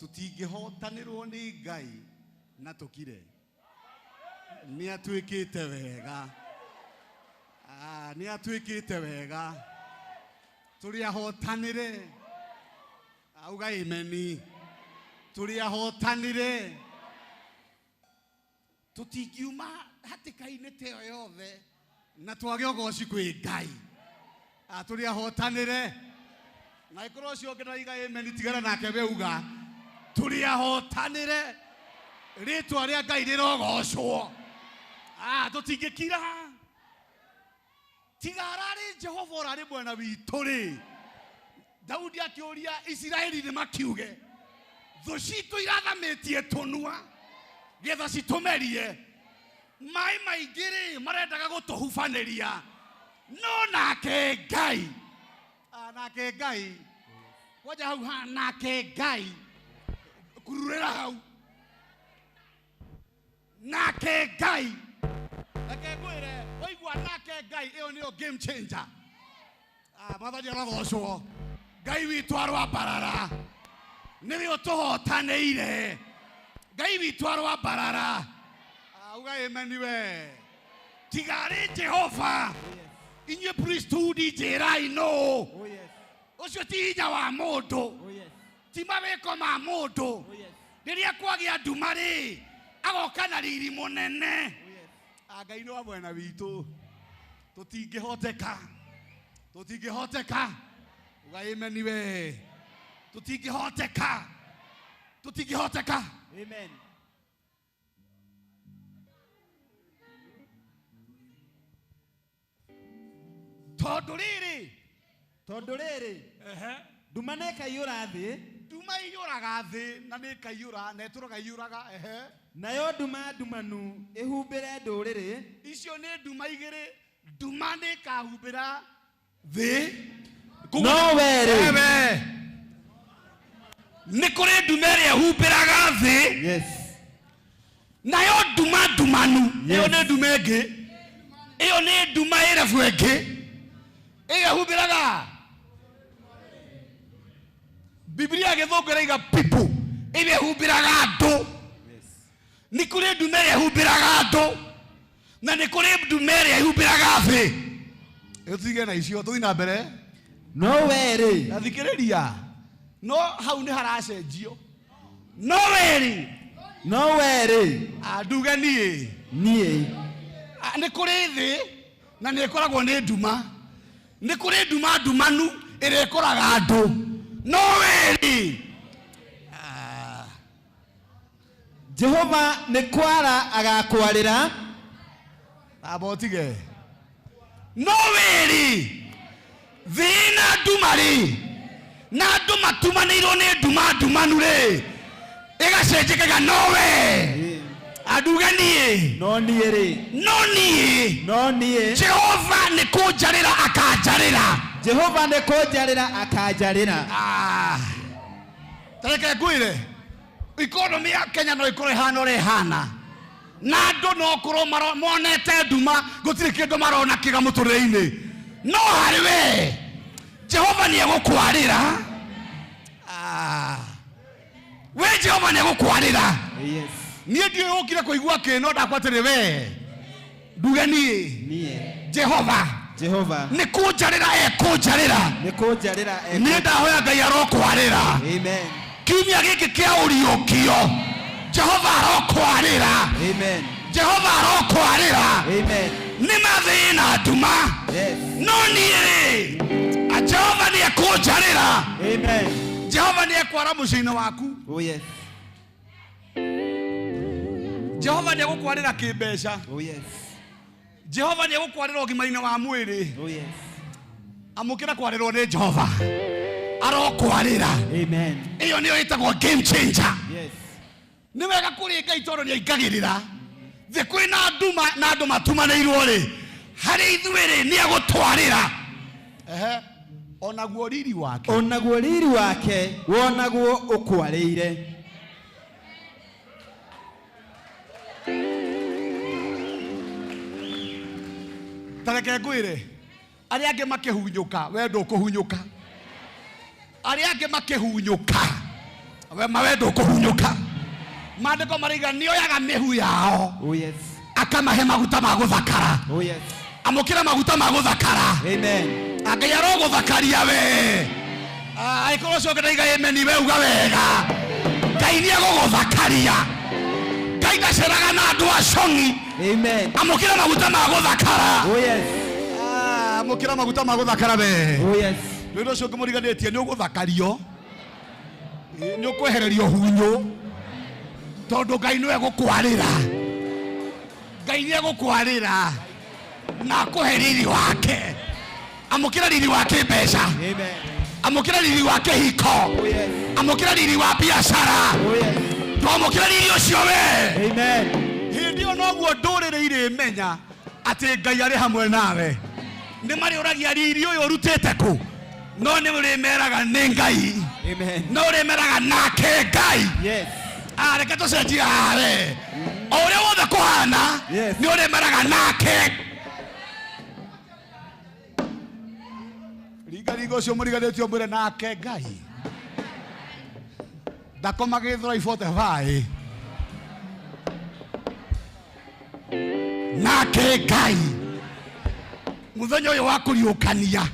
Tũtingĩhotanĩrwo nĩ Ngai na tũkire. Nĩ atwĩkĩte wega. Ah, nĩ atwĩkĩte wega. Tũrĩ ahotanĩre. Auga ameni. Tũrĩ ahotanĩre. Tũtingiuma hatĩka-inĩ ta ĩyo yothe na twage ũgoci kwĩ Ngai. Ah, tũrĩ ahotanĩre. Na ĩkorwo ũcio ũngĩ ndaiga ameni tigana nake we uga tũrĩ ahotanĩre. Rĩtwa rĩa Ngai rĩrogocwo. Ah, tũtingĩkira. Tiga ararĩ Jehova ũrarĩ mwena witũ rĩ. Daudi akĩũria Isiraeli nĩ makiuge thũ citũ irathamĩtie tũnua getha citũmerie maĩ maingĩ rĩ marendaga gũtũhubanĩria no nake Ngai. Ah, nake Ngai kwanja hau ha nake Ngai kururĩra hau nake Ngai. Reke ngwĩre waigua nake Ngai ĩyo nĩyo game changer. Ah, Mwathani arogocwo. Ngai witũ arwambarara nĩwe ũtũhotanĩire. Ngai witũ arwambarara. Ah, uga amen we. Tiga arĩ Jehova inyuĩ priesthood njĩrai nũ. Oh yes. Ũcio ti hinya wa mũndũ. Oh yes. Ti mawĩko ma mũndũ. Oh yes. Rĩrĩa kwagĩa nduma rĩ agoka na riri mũnene. Oh yes. Ah, Ngai nĩ wa mwena witũ. Tũtingĩhoteka. Tũtingĩhoteka. Uga amen we. Tũtingĩhoteka. Tũtingĩhoteka. Amen. Tondũ rĩrĩ. Tondũ rĩrĩ. Nduma nĩ ĩkaiyũra thĩ. Nduma ĩiyũraga thĩ na nĩ ĩkaiyũra na ĩtũraga ĩiyũraga. Nayo nduma ndumanu ĩhumbĩre ndũrĩrĩ. Icio nĩ nduma igĩrĩ. Nduma nĩ ĩkahumbĩra thĩ. No we rĩ. Ewe. Nĩ kũrĩ nduma ĩrĩa ĩhumbĩraga thĩ. Yes. Nayo nduma ndumanu. Yes. Ĩyo nĩ nduma ĩngĩ. Ĩyo nĩ nduma ĩrebu ĩngĩ. Ĩyo ĩhumbĩraga. Biblia gĩthũngũ ĩraiga people. Ĩrĩa ĩhumbĩraga andũ. Yes. Nĩ kũrĩ nduma ĩrĩa ĩhumbĩraga andũ. Na nĩ kũrĩ nduma ĩrĩa ĩhumbĩraga thĩ. Ĩyo tũtige na icio tũthiĩ na mbere. No we rĩ. Na thikĩrĩria. No hau nĩ haracenjio. No we rĩ. No we rĩ. Nduge niĩ. Niĩ. Nĩ kũrĩ thĩ na nĩ ĩkoragwo nĩ nduma. Nĩ kũrĩ nduma ndumanu ĩrĩa ĩkoraga andũ. No we rĩ. Jehova nĩ kwara agakwarĩra. Amba ũtige. No we rĩ. Thĩ na nduma rĩ. Na andũ matumanĩirwo nĩ nduma ndumanu rĩ. Ĩgacenjekaga no we. Anduge niĩ. No niĩ rĩ. No niĩ. No niĩ. Jehova nĩ kũnjarĩra akanjarĩra. Jehova nĩ kũnjarĩra akanjarĩra. Ta reke ngwĩre economy ya Kenya no ĩkorwo ĩhana ũrĩa ĩhana na andũ no korwo monete nduma gũtirĩ kĩndũ marona kĩga mũtũrĩre-inĩ no harĩ we Jehova nĩ egũkwarĩra. We Jehova nĩ egũkwarĩra. Yes. Niĩ ndiũĩ ũkire kũigua kĩ no ndakwa atĩrĩ we nduge niĩ. Niĩ. Jehova. Jehova. Nĩ kũnjarĩra ekũnjarĩra. Nĩ kũnjarĩra ekũnjarĩra. Niĩ ndahoya Ngai arokwarĩra. Amen. Kiumia gĩkĩ kĩa ũriũkio Jehova arokwarĩra. Amen. Jehova arokwarĩra. Amen. Nĩ mathĩna nduma. Yes. No niĩ rĩ, Jehova nĩ ekũnjarĩra. Amen. Jehova nĩ ekwara mũciĩ-inĩ waku. Oh yes. Jehova nĩ egũkwarĩra kĩmbeca. Oh yes. Jehova nĩ egũkwarĩra ũgima-inĩ wa mwĩrĩ. Oh yes. Amũkĩra kwarĩrwo nĩ Jehova. Arokwarĩra. Amen. Ĩyo nĩyo ĩtagwo game changer. Yes. Nĩ wega kũrĩ Ngai tondũ nĩ aingagĩrĩra. Thĩ kwĩna nduma na andũ matumanĩirwo rĩ, harĩ ithuĩ rĩ, nĩ egũtwarĩra. Onaguo riri wake. Onaguo riri wake wonagwo ũkwarĩire. Ta reke ngwĩre, arĩa angĩ makĩhunyũka, we ndũkũhunyũka. Arĩa angĩ makĩhunyũka, We mawe ndũkũhunyũka. Maandĩko maraiga nĩoyaga mĩhu yao. Oh yes. Akamahe maguta ma gũthakara. Oh yes. Amũkĩra maguta ma gũthakara. Amen. Ngai arogũthakaria we. Angĩkorwo ũcio ũngĩ ndaiga amen, we uga wega. Ngai nĩ egũgũthakaria. Ngai ndaceraga na andũ acong'i. Amen. Amũkĩra maguta ma gũthakara. Oh yes. Amũkĩra maguta ma gũthakara we. Oh yes. Rwĩra ũcio ũngĩ mũriganĩtie nĩ ũgũthakario. Nĩ ũkwehererio hunyũ. Tondũ Ngai nĩwe egũkwarĩra. Ngai nĩ egũkwarĩra. Na akũhe riri wake. Amũkĩra riri wa kĩmbeca. Amen. Amũkĩra riri wa kĩhiko. Oh yes. Amũkĩra riri wa biacara. Oh yes. Twamũkĩra riri ũcio we. Amen. Hĩndĩ ĩyo noguo ndũrĩrĩ irĩmenya atĩ Ngai arĩ hamwe nawe. Nĩ marĩũragia riri ũyũ ũrutĩte kũ? No nĩ ũrĩmeraga nĩ Ngai. Amen. No ũrĩmeraga nake Ngai. Yes. Reke tũcenjie haha we. O ũrĩa wothe kũhana, Yes. nĩ ũrĩmeraga nake. Ringa ringa ũcio mũriganĩtie ũmwĩre nake Ngai. Ndakoma Gĩthũrai 45. Nake Ngai. Mũthenya ũyũ wa kũriũkania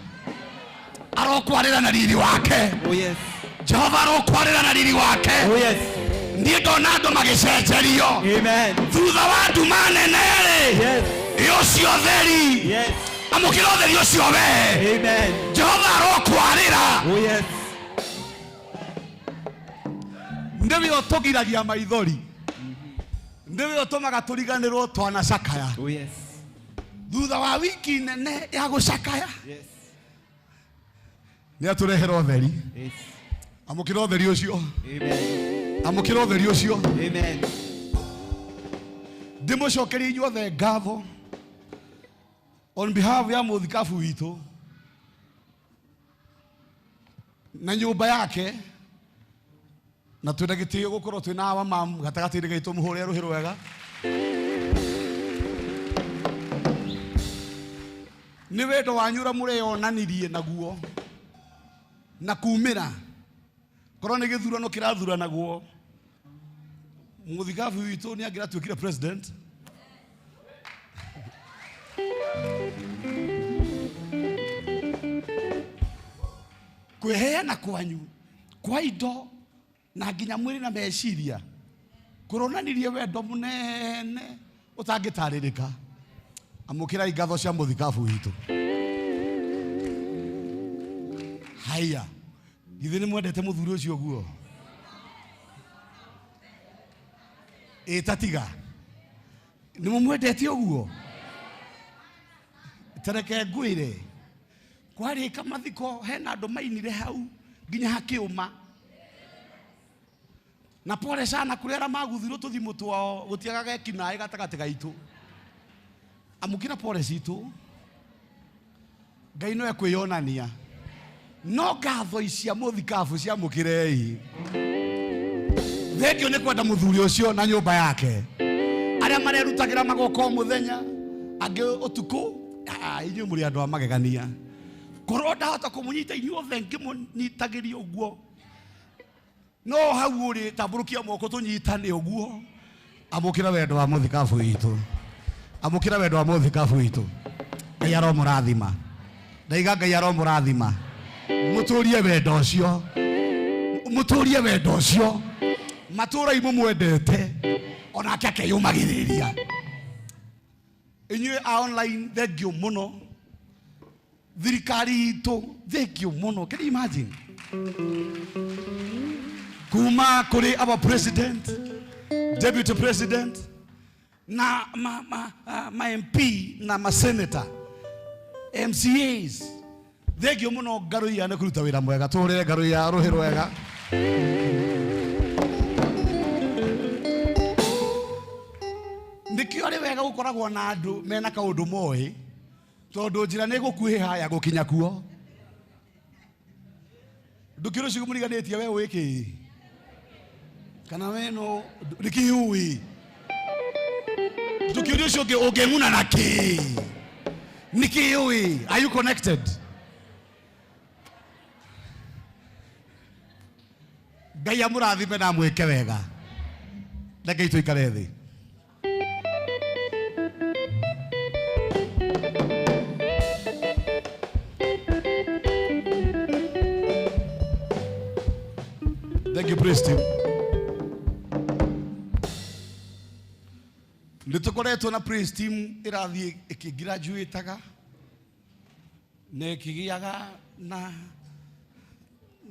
arokwarĩra na riri wake. Oh yes. Jehova arokwarĩra na riri wake. Oh yes. Niĩ ndona andũ magĩcenjerio. Amen. Thutha wa nduma nene rĩ, Yes. ĩ ũcio ũtheri. Yes. Amũkĩra ũtheri ũcio we. Amen. Jehova arokwarĩra. Oh yes. Nĩwe ũtũgiragia maithori. Nĩwe ũtũmaga tũriganĩrwo twanacakaya. Oh yes. Thutha wa wiki nene ya gũcakaya. Yes. Nĩ atũrehera ũtheri. Yes. Amũkĩra ũtheri ũcio. Amen. Amũkĩra ũtheri ũcio. Amen. Ndĩmũcokerie inyuothe ngatho on behalf ya mũthikabu witũ na nyũmba yake, na twĩna gĩtĩo gũkorwo twĩna awa mam gatagatĩ-inĩ gaitũ, mũhũre rũhĩ rwega. Nĩ wendo wanyu ũrĩa mũreyonanirie naguo na kumĩra korwo nĩ gĩthurano kĩrathuranagwo, mũthikabu witũ nĩ angĩratuĩkire president. Kwĩheana kwanyu kwa indo na nginya mwĩrĩ na meciria kũronanirie wendo mũnene ũtangĩtarĩrĩka. Amũkĩrai ngatho cia mũthikabu witũ. Haya, githĩ nĩ mwendete mũthuri ũcio ũguo? Ĩ ta tiga nĩ mũmwendete ũguo? Tareke ngwĩre, kwarĩka mathiko hena andũ mainire hau nginya hakĩũma. Na pole sana kũrĩ arĩa maguthirwo tũthimũ twao, gũtiagaga ekinaĩ gatagatĩ gaitũ. Amũkĩra pole citũ. Ngai no ekwĩyonania. No ngatho ici cia mũthikabu ciamũkĩrei. Thengio nĩ kwenda mũthuri ũcio na nyũmba yake. Arĩa marerutagĩra magoka o mũthenya, angĩ ũtukũ, inyuĩ mũrĩ andũ a magegania. Korwo ndahota kũmũnyita inyuothe ngĩmũnyitagĩria ũguo. No hau ũrĩ tambũrũkia moko tũnyitane ũguo. Amũkĩra wendo wa mũthikabu witũ. Amũkĩra wendo wa mũthikabu witũ. Ngai aromũrathima. Ndaiga Ngai aromũrathima. Mũtũrie wendo ũcio. Mũtũrie wendo ũcio. Matũũra mũmwendete. Onake akeyũmagĩrĩria. Inyuĩ a online, thengio mũno. Thirikari itũ, thengio mũno. Can you imagine? Kuma kũrĩ our president, deputy president, na ma MP na ma senator, MCAs. Thengio mũno Ngaruiya nĩ kũruta wĩra mwega. Tũhũrĩre Ngaruiya rũhĩ rwega. Nĩkĩo arĩ wega gũkoragwo na andũ mena kaũndũ moĩ, tondũ njĩra nĩ ĩgũkuhĩha ya gũkinya kuo. Ndũkĩũria ũcio mũriganĩtie we ũĩ kĩ? Kana we no nĩkĩ ũĩ? Ndũkĩũria ũcio ũngĩ ũngĩng'una na kĩ? Nĩkĩ ũĩ? Are you connected? Ngai amũrathime na amwĩke wega. Rekei tũikare thĩ. Thank you, praise team. Nĩ tũkoretwo na praise team ĩrathiĩ ĩkĩgraduataga na ĩkĩgĩaga na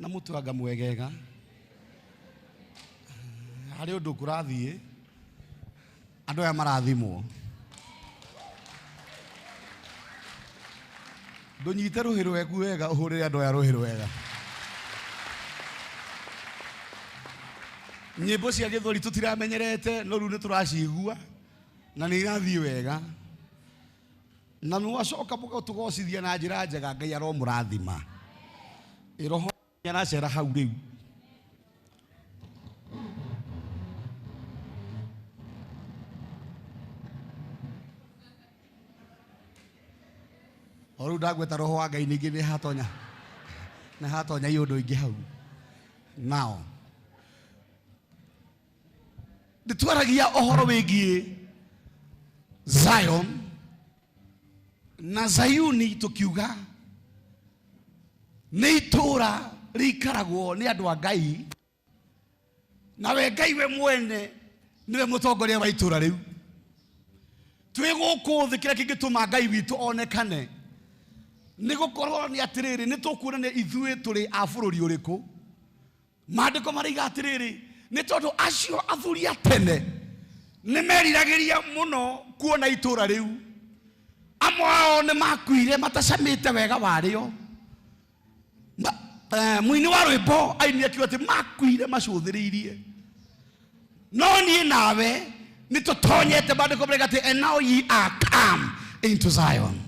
mũtwanga mwegega. Harĩ ũndũ kũrathiĩ, andũ aya marathimwo. Ndũnyite rũhĩ rwaku wega, ũhũrĩre andũ aya rũhĩ rwega. Nyĩmbo cia gĩthweri tũtiramenyerete, no rĩu nĩ tũracigua na nĩ irathiĩ wega. Na nĩ wacoka mũgatũgocithia na njĩra njega, Ngai aromũrathima. Ĩroho aracera hau rĩu. O rĩu ndagweta roho wa Ngai ningĩ nĩ hatonya, nĩ hatonya iũndũ ingĩ hau. Now, nĩ twaragia ũhoro wĩgiĩ Zion na Zayuni, tũkiuga nĩ itũũra rĩikaragwo nĩ andũ a Ngai, na we Ngai we mwene nĩwe mũtongoria wa itũũra rĩu. Twĩ gũkũ thĩ, kĩrĩa kĩngĩtũma Ngai witũ onekane nĩ gũkorwo nĩ atĩrĩrĩ, nĩ tũkuonania ithuĩ tũrĩ a bũrũri ũrĩkũ. Maandĩko maraiga atĩrĩrĩ, nĩ tondũ acio athuri a tene nĩ meriragĩria mũno kuona itũũra rĩu. Amwe ao nĩ makuire matacamĩte wega warĩo. Mũini wa rwĩmbo ainire akiuga atĩ makuire macũthĩrĩirie, no niĩ nawe nĩ tũtonyete. Maandĩko maraiga atĩ, "And now ye are come into Zion."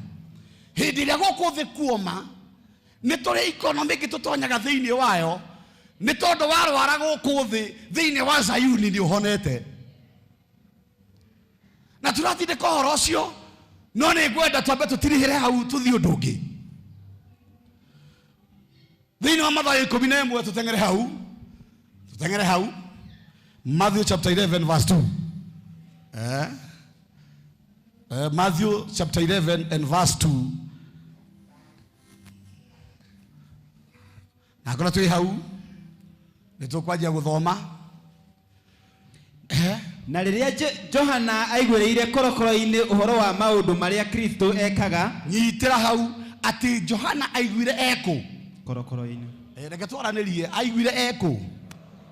Hĩndĩ ĩrĩa gũkũ thĩ kuoma, nĩ tũrĩ economic tũtonyaga thĩinĩ wayo, nĩ tondũ warwara gũkũ thĩ, thĩinĩ wa Zayuni nĩ ũhonete. Na tũratindĩka ũhoro ũcio, no nĩ ngwenda twambe tũtirihĩre hau, tũthiĩ ũndũ ũngĩ thĩinĩ wa Mathayo 11. Tũteng'ere hau, tũteng'ere hau, Matthew chapter 11 verse 2. Matthew chapter 11 and verse 2. Na akorwo twĩ hau, nĩ tũkwanjia gũthoma. Na rĩrĩa Johana aiguĩrĩire korokoro-inĩ ũhoro wa maũndũ marĩa Kristo ekaga. Nyitĩra hau, atĩ Johana aiguire ekũ? Korokoro-inĩ. Reke twaranĩrie. Aiguire ekũ?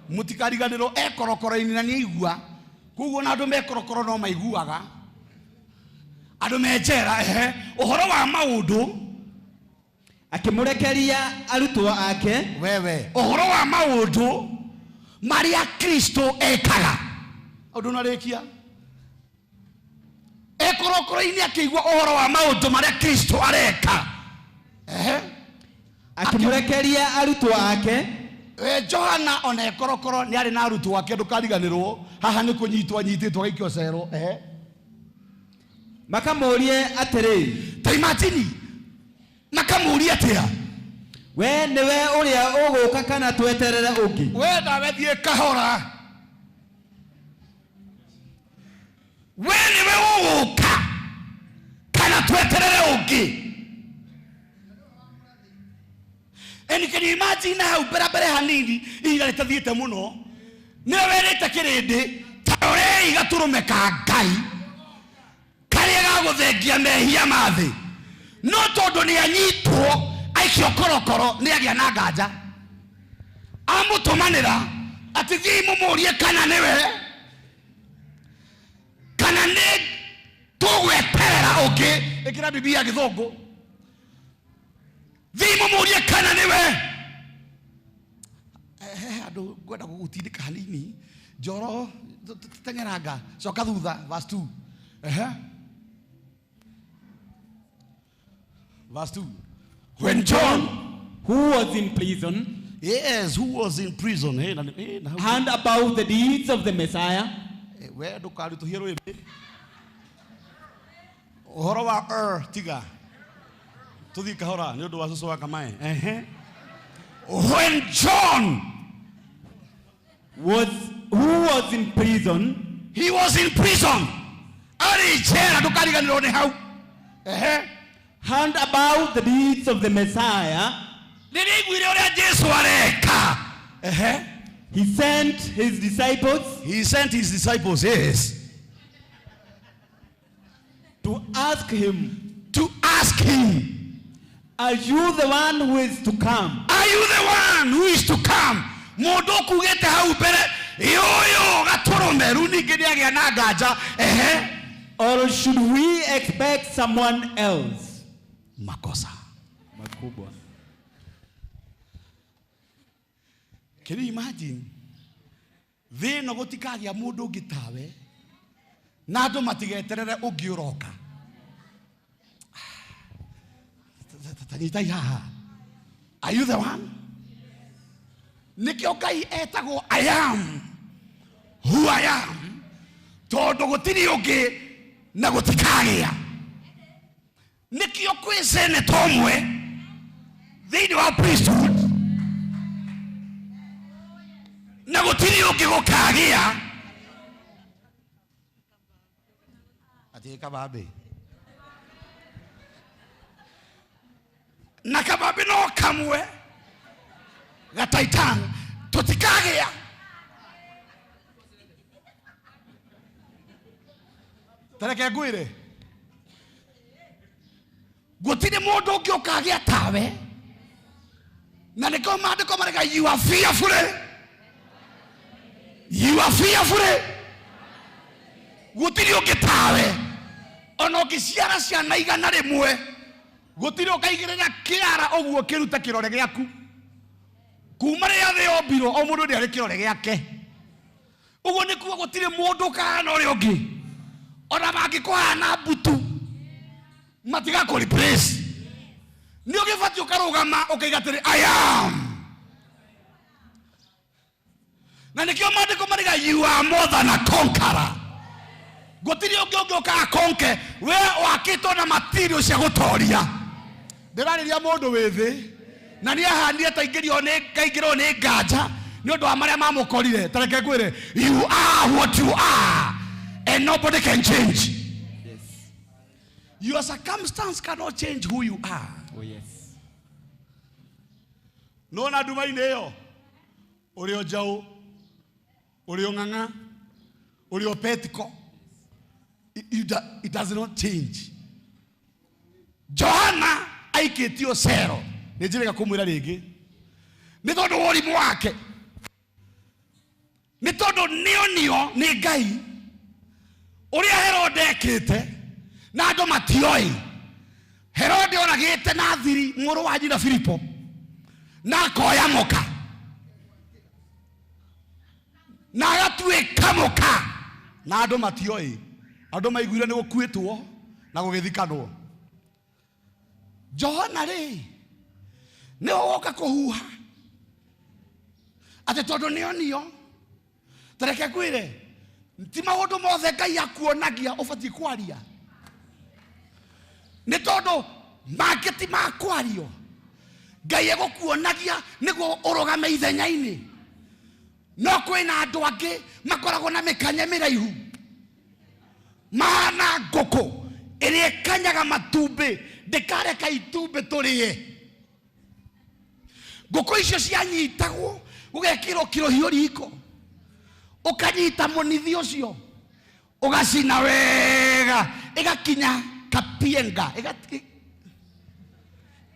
Mũtikariganĩrwo ekorokoro-inĩ na nĩ aigua. Koguo na andũ mekorokoro no maiguaga, andũ me njera. Ehe, ũhoro wa maũndũ. Akĩmũrekeria arutwo ake. Wewe, ũhoro wa maũndũ marĩa Kristo ekaga, ũndũ narĩkia ekorokoro-inĩ, akĩigua ũhoro wa maũndũ marĩa Kristo areka. Ehe. Akĩmũrekeria arutwo ake. We Johana ona ekorokoro nĩ arĩ na arutwo ake. Ndũkariganĩrwo haha nĩ kũnyitwo anyitĩtwo agaikio cero. Ehe. Makamũũrie atĩrĩ, Ta imagine, makamũria atĩa? "We nĩwe ũrĩa ũgũka kana tweterere ũngĩ?" We nawe thiĩ kahora. We nĩwe ũgũka kana tweterere ũngĩ? And can you imagine, hau mbere mbere hanini, ihinda rĩtathiĩte mũno, nĩwe werĩte kĩrĩndĩ, "Ta rorei gatũrũme ka Ngai karĩa gagũthengia mehia ma thĩ"? No tondũ nĩ anyitwo aikio korokoro, nĩ agĩa na nganja, amũtũmanĩra atĩ, "Thiĩi mũmũrie kana nĩwe kana nĩ tũgweterera ũngĩ." Ĩkĩra Biblia Gĩthũngũ. Thiĩi mũmũrie kana nĩwe. He handũ ngwenda gũgũtindĩka hanini. Njoro teng'eranga, coka thutha, verse 2. Ehe, verse 2. When John, who was in prison, yes, who was in prison, na hau- heard about the deeds of the Messiah, We ndũkarutũhie rwĩmbi ũhoro wa tiga tũthiĩ kahora nĩ ũndũ wa cũcũ wa Kamae. Ehe, when John Was who was in prison He was in prison, arĩ njera, ndũkariganĩrwo nĩ hau. Ehe. Heard about the deeds of the Messiah, Rĩrĩa aiguire ũrĩa Jesu areka, ehe, he sent his disciples he sent his disciples, yes, to ask him, to ask him, "Are you the one who is to come?" "Are you the one who is to come?" Mũndũ ũkugĩte hau mbere ĩ ũyũ gatũrũme, rĩu ningĩ nĩ agĩa na nganja. Ehe. "Or should we expect someone else?" Makosa Makubwa. Can you imagine? Thĩ ĩno gũtikagĩa mũndũ ũngĩ tawe na andũ matigeterere ũngĩ ũroka. Tanyitai haha. Are you the one? Nĩkĩo Ngai etagwo "I am who I am", tondũ gũtirĩ ũngĩ na gũtikagĩa. Nĩkĩo kwĩ senator ũmwe thĩinĩ wa priesthood na gũtirĩ ũngĩ gũkagĩa. Atĩ kabambe na kabambe no kamwe gataitan tũtikagĩa. Tareke ngwĩre, gũtirĩ mũndũ ũngĩ ũkagĩa tawe, na nĩkĩo maandĩko marega, "You are fearfully, you are fearfully." Gũtirĩ ũngĩ tawe. Ona ũngĩciara ciana 100, gũtirĩ ũkaigĩrĩra kĩara ũguo kĩrute kĩrore gĩaku. Kuma rĩrĩa thĩ yombirwo, o mũndũ nĩ arĩ kĩrore gĩake. Ũguo nĩ kuga gũtirĩ mũndũ ũkahana ũrĩa ũngĩ. Ona mangĩkũhana mbutu, matigakũ replace. Nĩ ũgĩbatiĩ ũkarũgama ũkaiga atĩrĩ, "I am." Na nĩkĩo maandĩko mariga, "You are more than a conqueror." Gũtirĩ ũngĩ ũngĩũka akonke. We wakĩtwo na material cia gũtoria. Ndĩrarĩria mũndũ wĩ thĩ na nĩ ahanire ta ingĩrio nĩ ngaingĩrwo nĩ nganja nĩ ũndũ wa marĩa mamũkorire. Tareke ngwĩre, you are what you are and nobody can change. Your circumstance cannot change who you are. Oh yes. Nona nduma-inĩ ĩyo, ũrĩ o njaũ, ũrĩ o ng'ang'a, ũrĩ o petiko. It does not change. Johana aikĩtio cero, nĩ njĩrĩga kũmwĩra rĩngĩ, nĩ tondũ wa ũrimũ wake, nĩ tondũ nĩonio nĩ Ngai ũrĩa Herode ekĩte na andũ matioĩ. Herode oragĩte na thiri mũrũ wa nyina Filipo na akoya mũka na agatuĩka mũka na andũ matioĩ. Andũ maiguire nĩ gũkuĩtwo na gũgĩthikanwo. Johana rĩ, nĩ ũgoka kũhuha atĩ tondũ nĩonio. Tareke ngwĩre, ti maũndũ mothe Ngai akuonagia ũbatiĩ kwaria, nĩ tondũ mangĩ ti makwario. Ngai egũkuonagia nĩguo ũrũgame ithenya-inĩ, no kwĩna andũ angĩ makoragwo na mĩkanye mĩraihu mahana ngũkũ ĩrĩa ĩkanyaga matumbĩ ndĩkareka itumbĩ tũrĩe. Ngũkũ icio cianyitagwo gũgekĩrwo kĩrũhiũ riko, ũkanyita mũnithi ũcio ũgacina wega, ĩgakinya kapienga,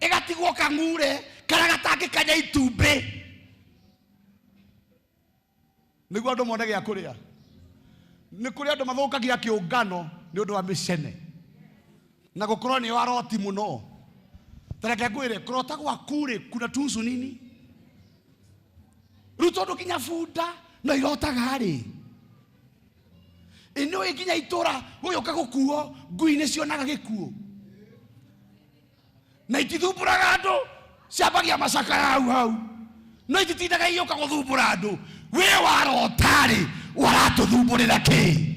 ĩgatigwo kang'ure karĩa gatangĩkanya itumbĩ nĩguo andũ mone gĩa kũrĩa. Nĩ kũrĩ andũ mathũkagia kĩũngano nĩ ũndũ wa mĩcene na gũkorwo nĩo aroti mũno. Tareke ngwĩre, kũrota gwaku rĩ, kuna tusu nini? Rĩu tondũ nginya bunda no irotaga rĩ, ĩ nĩũĩ nginya itũra gũgĩũka gũkuo, ngui nĩ cionaga gĩkuũ na itithumbũraga andũ, ciambagia macakaya hau hau, no ititindaga igĩũka gũthumbũra andũ. We warota-rĩ, waratũthumbũrĩra kĩ?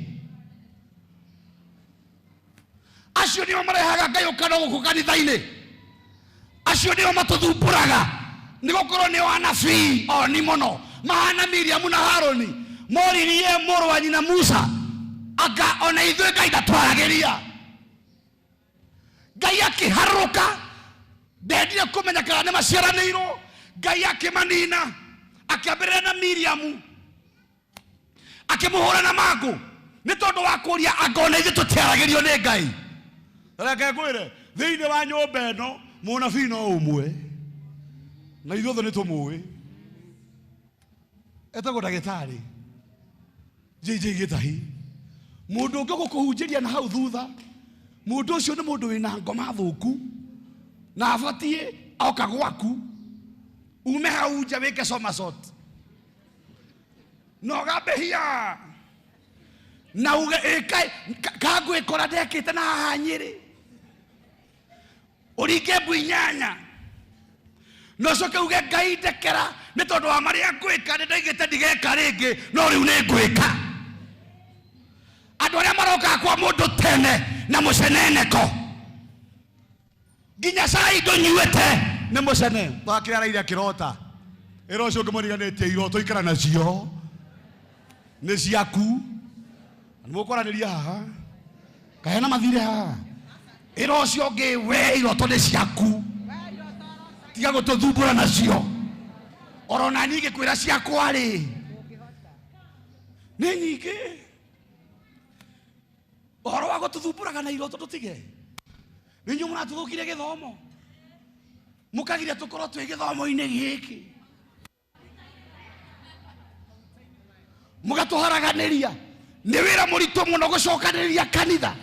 Acio nĩo marehaga ngayũkano gũkũ kanitha-inĩ. Acio nĩo matũthumbũraga, nĩ gũkorwo nĩo anabii oni mũno. Mahana Miriamu na Haruni moririe mũrũ wa nyina Musa, anga ona ithuĩ Ngai ndatwaragĩria? Ngai akĩharũrũka, ndendire kũmenya kana nĩ maciaranĩirwo. Ngai akĩmanina, akĩambĩrĩria na Miriamu, akĩmũhũra na mangũ nĩ tondũ wa kũria anga ona ithuĩ tũtiaragĩrio nĩ Ngai. Reke ngwĩre, thĩinĩ wa nyũmba ĩno mũnabii no ũmwe, na ithuothe nĩ tũmũĩ, etagwo ndagĩtarĩ JJ Gĩtahi. Mũndũ ũngĩ ũgũkũhunjĩria na hau thutha, mũndũ ũcio nĩ mũndũ wĩna ngoma thũku na abatiĩ oka gwaku ume hau nja wĩke somersault na ũgambe hiya na uge ĩka kangwĩkora ndekĩte na haha Nyĩrĩ, ũringe mbu inyanya na ũcoke uge Ngai ndekera nĩ tondũ wa marĩa ngwĩka, nĩ ndaigĩte ndigeka rĩngĩ no rĩu nĩ ngwĩka. Andũ arĩa marokaga kwa mũndũ tene na mũceneneko nginya cai ndũnyuĩte nĩ mũcene wake araire akĩrota ĩra ũcio ũngĩ mũriganĩtie iroto ikara nacio nĩ ciaku, nĩ mũkwaranĩria haha kahena mathire haha. Ĩra ũcio ũngĩ, we iroto nĩ ciaku, tiga gũtũthumbũra nacio. Orona niĩ ngĩkwĩra ciakwa rĩ nĩ nyingĩ. Ũhoro wa gũtũthumbũraga na iroto tũtige, nĩ inyuĩ mũratũthũkirie gĩthomo, mũkagiria tũkorwo twĩ gĩthomo-inĩ gĩkĩ, mũgatũharaganĩria. Nĩ wĩra mũritũ mũno gũcokanĩrĩria kanitha,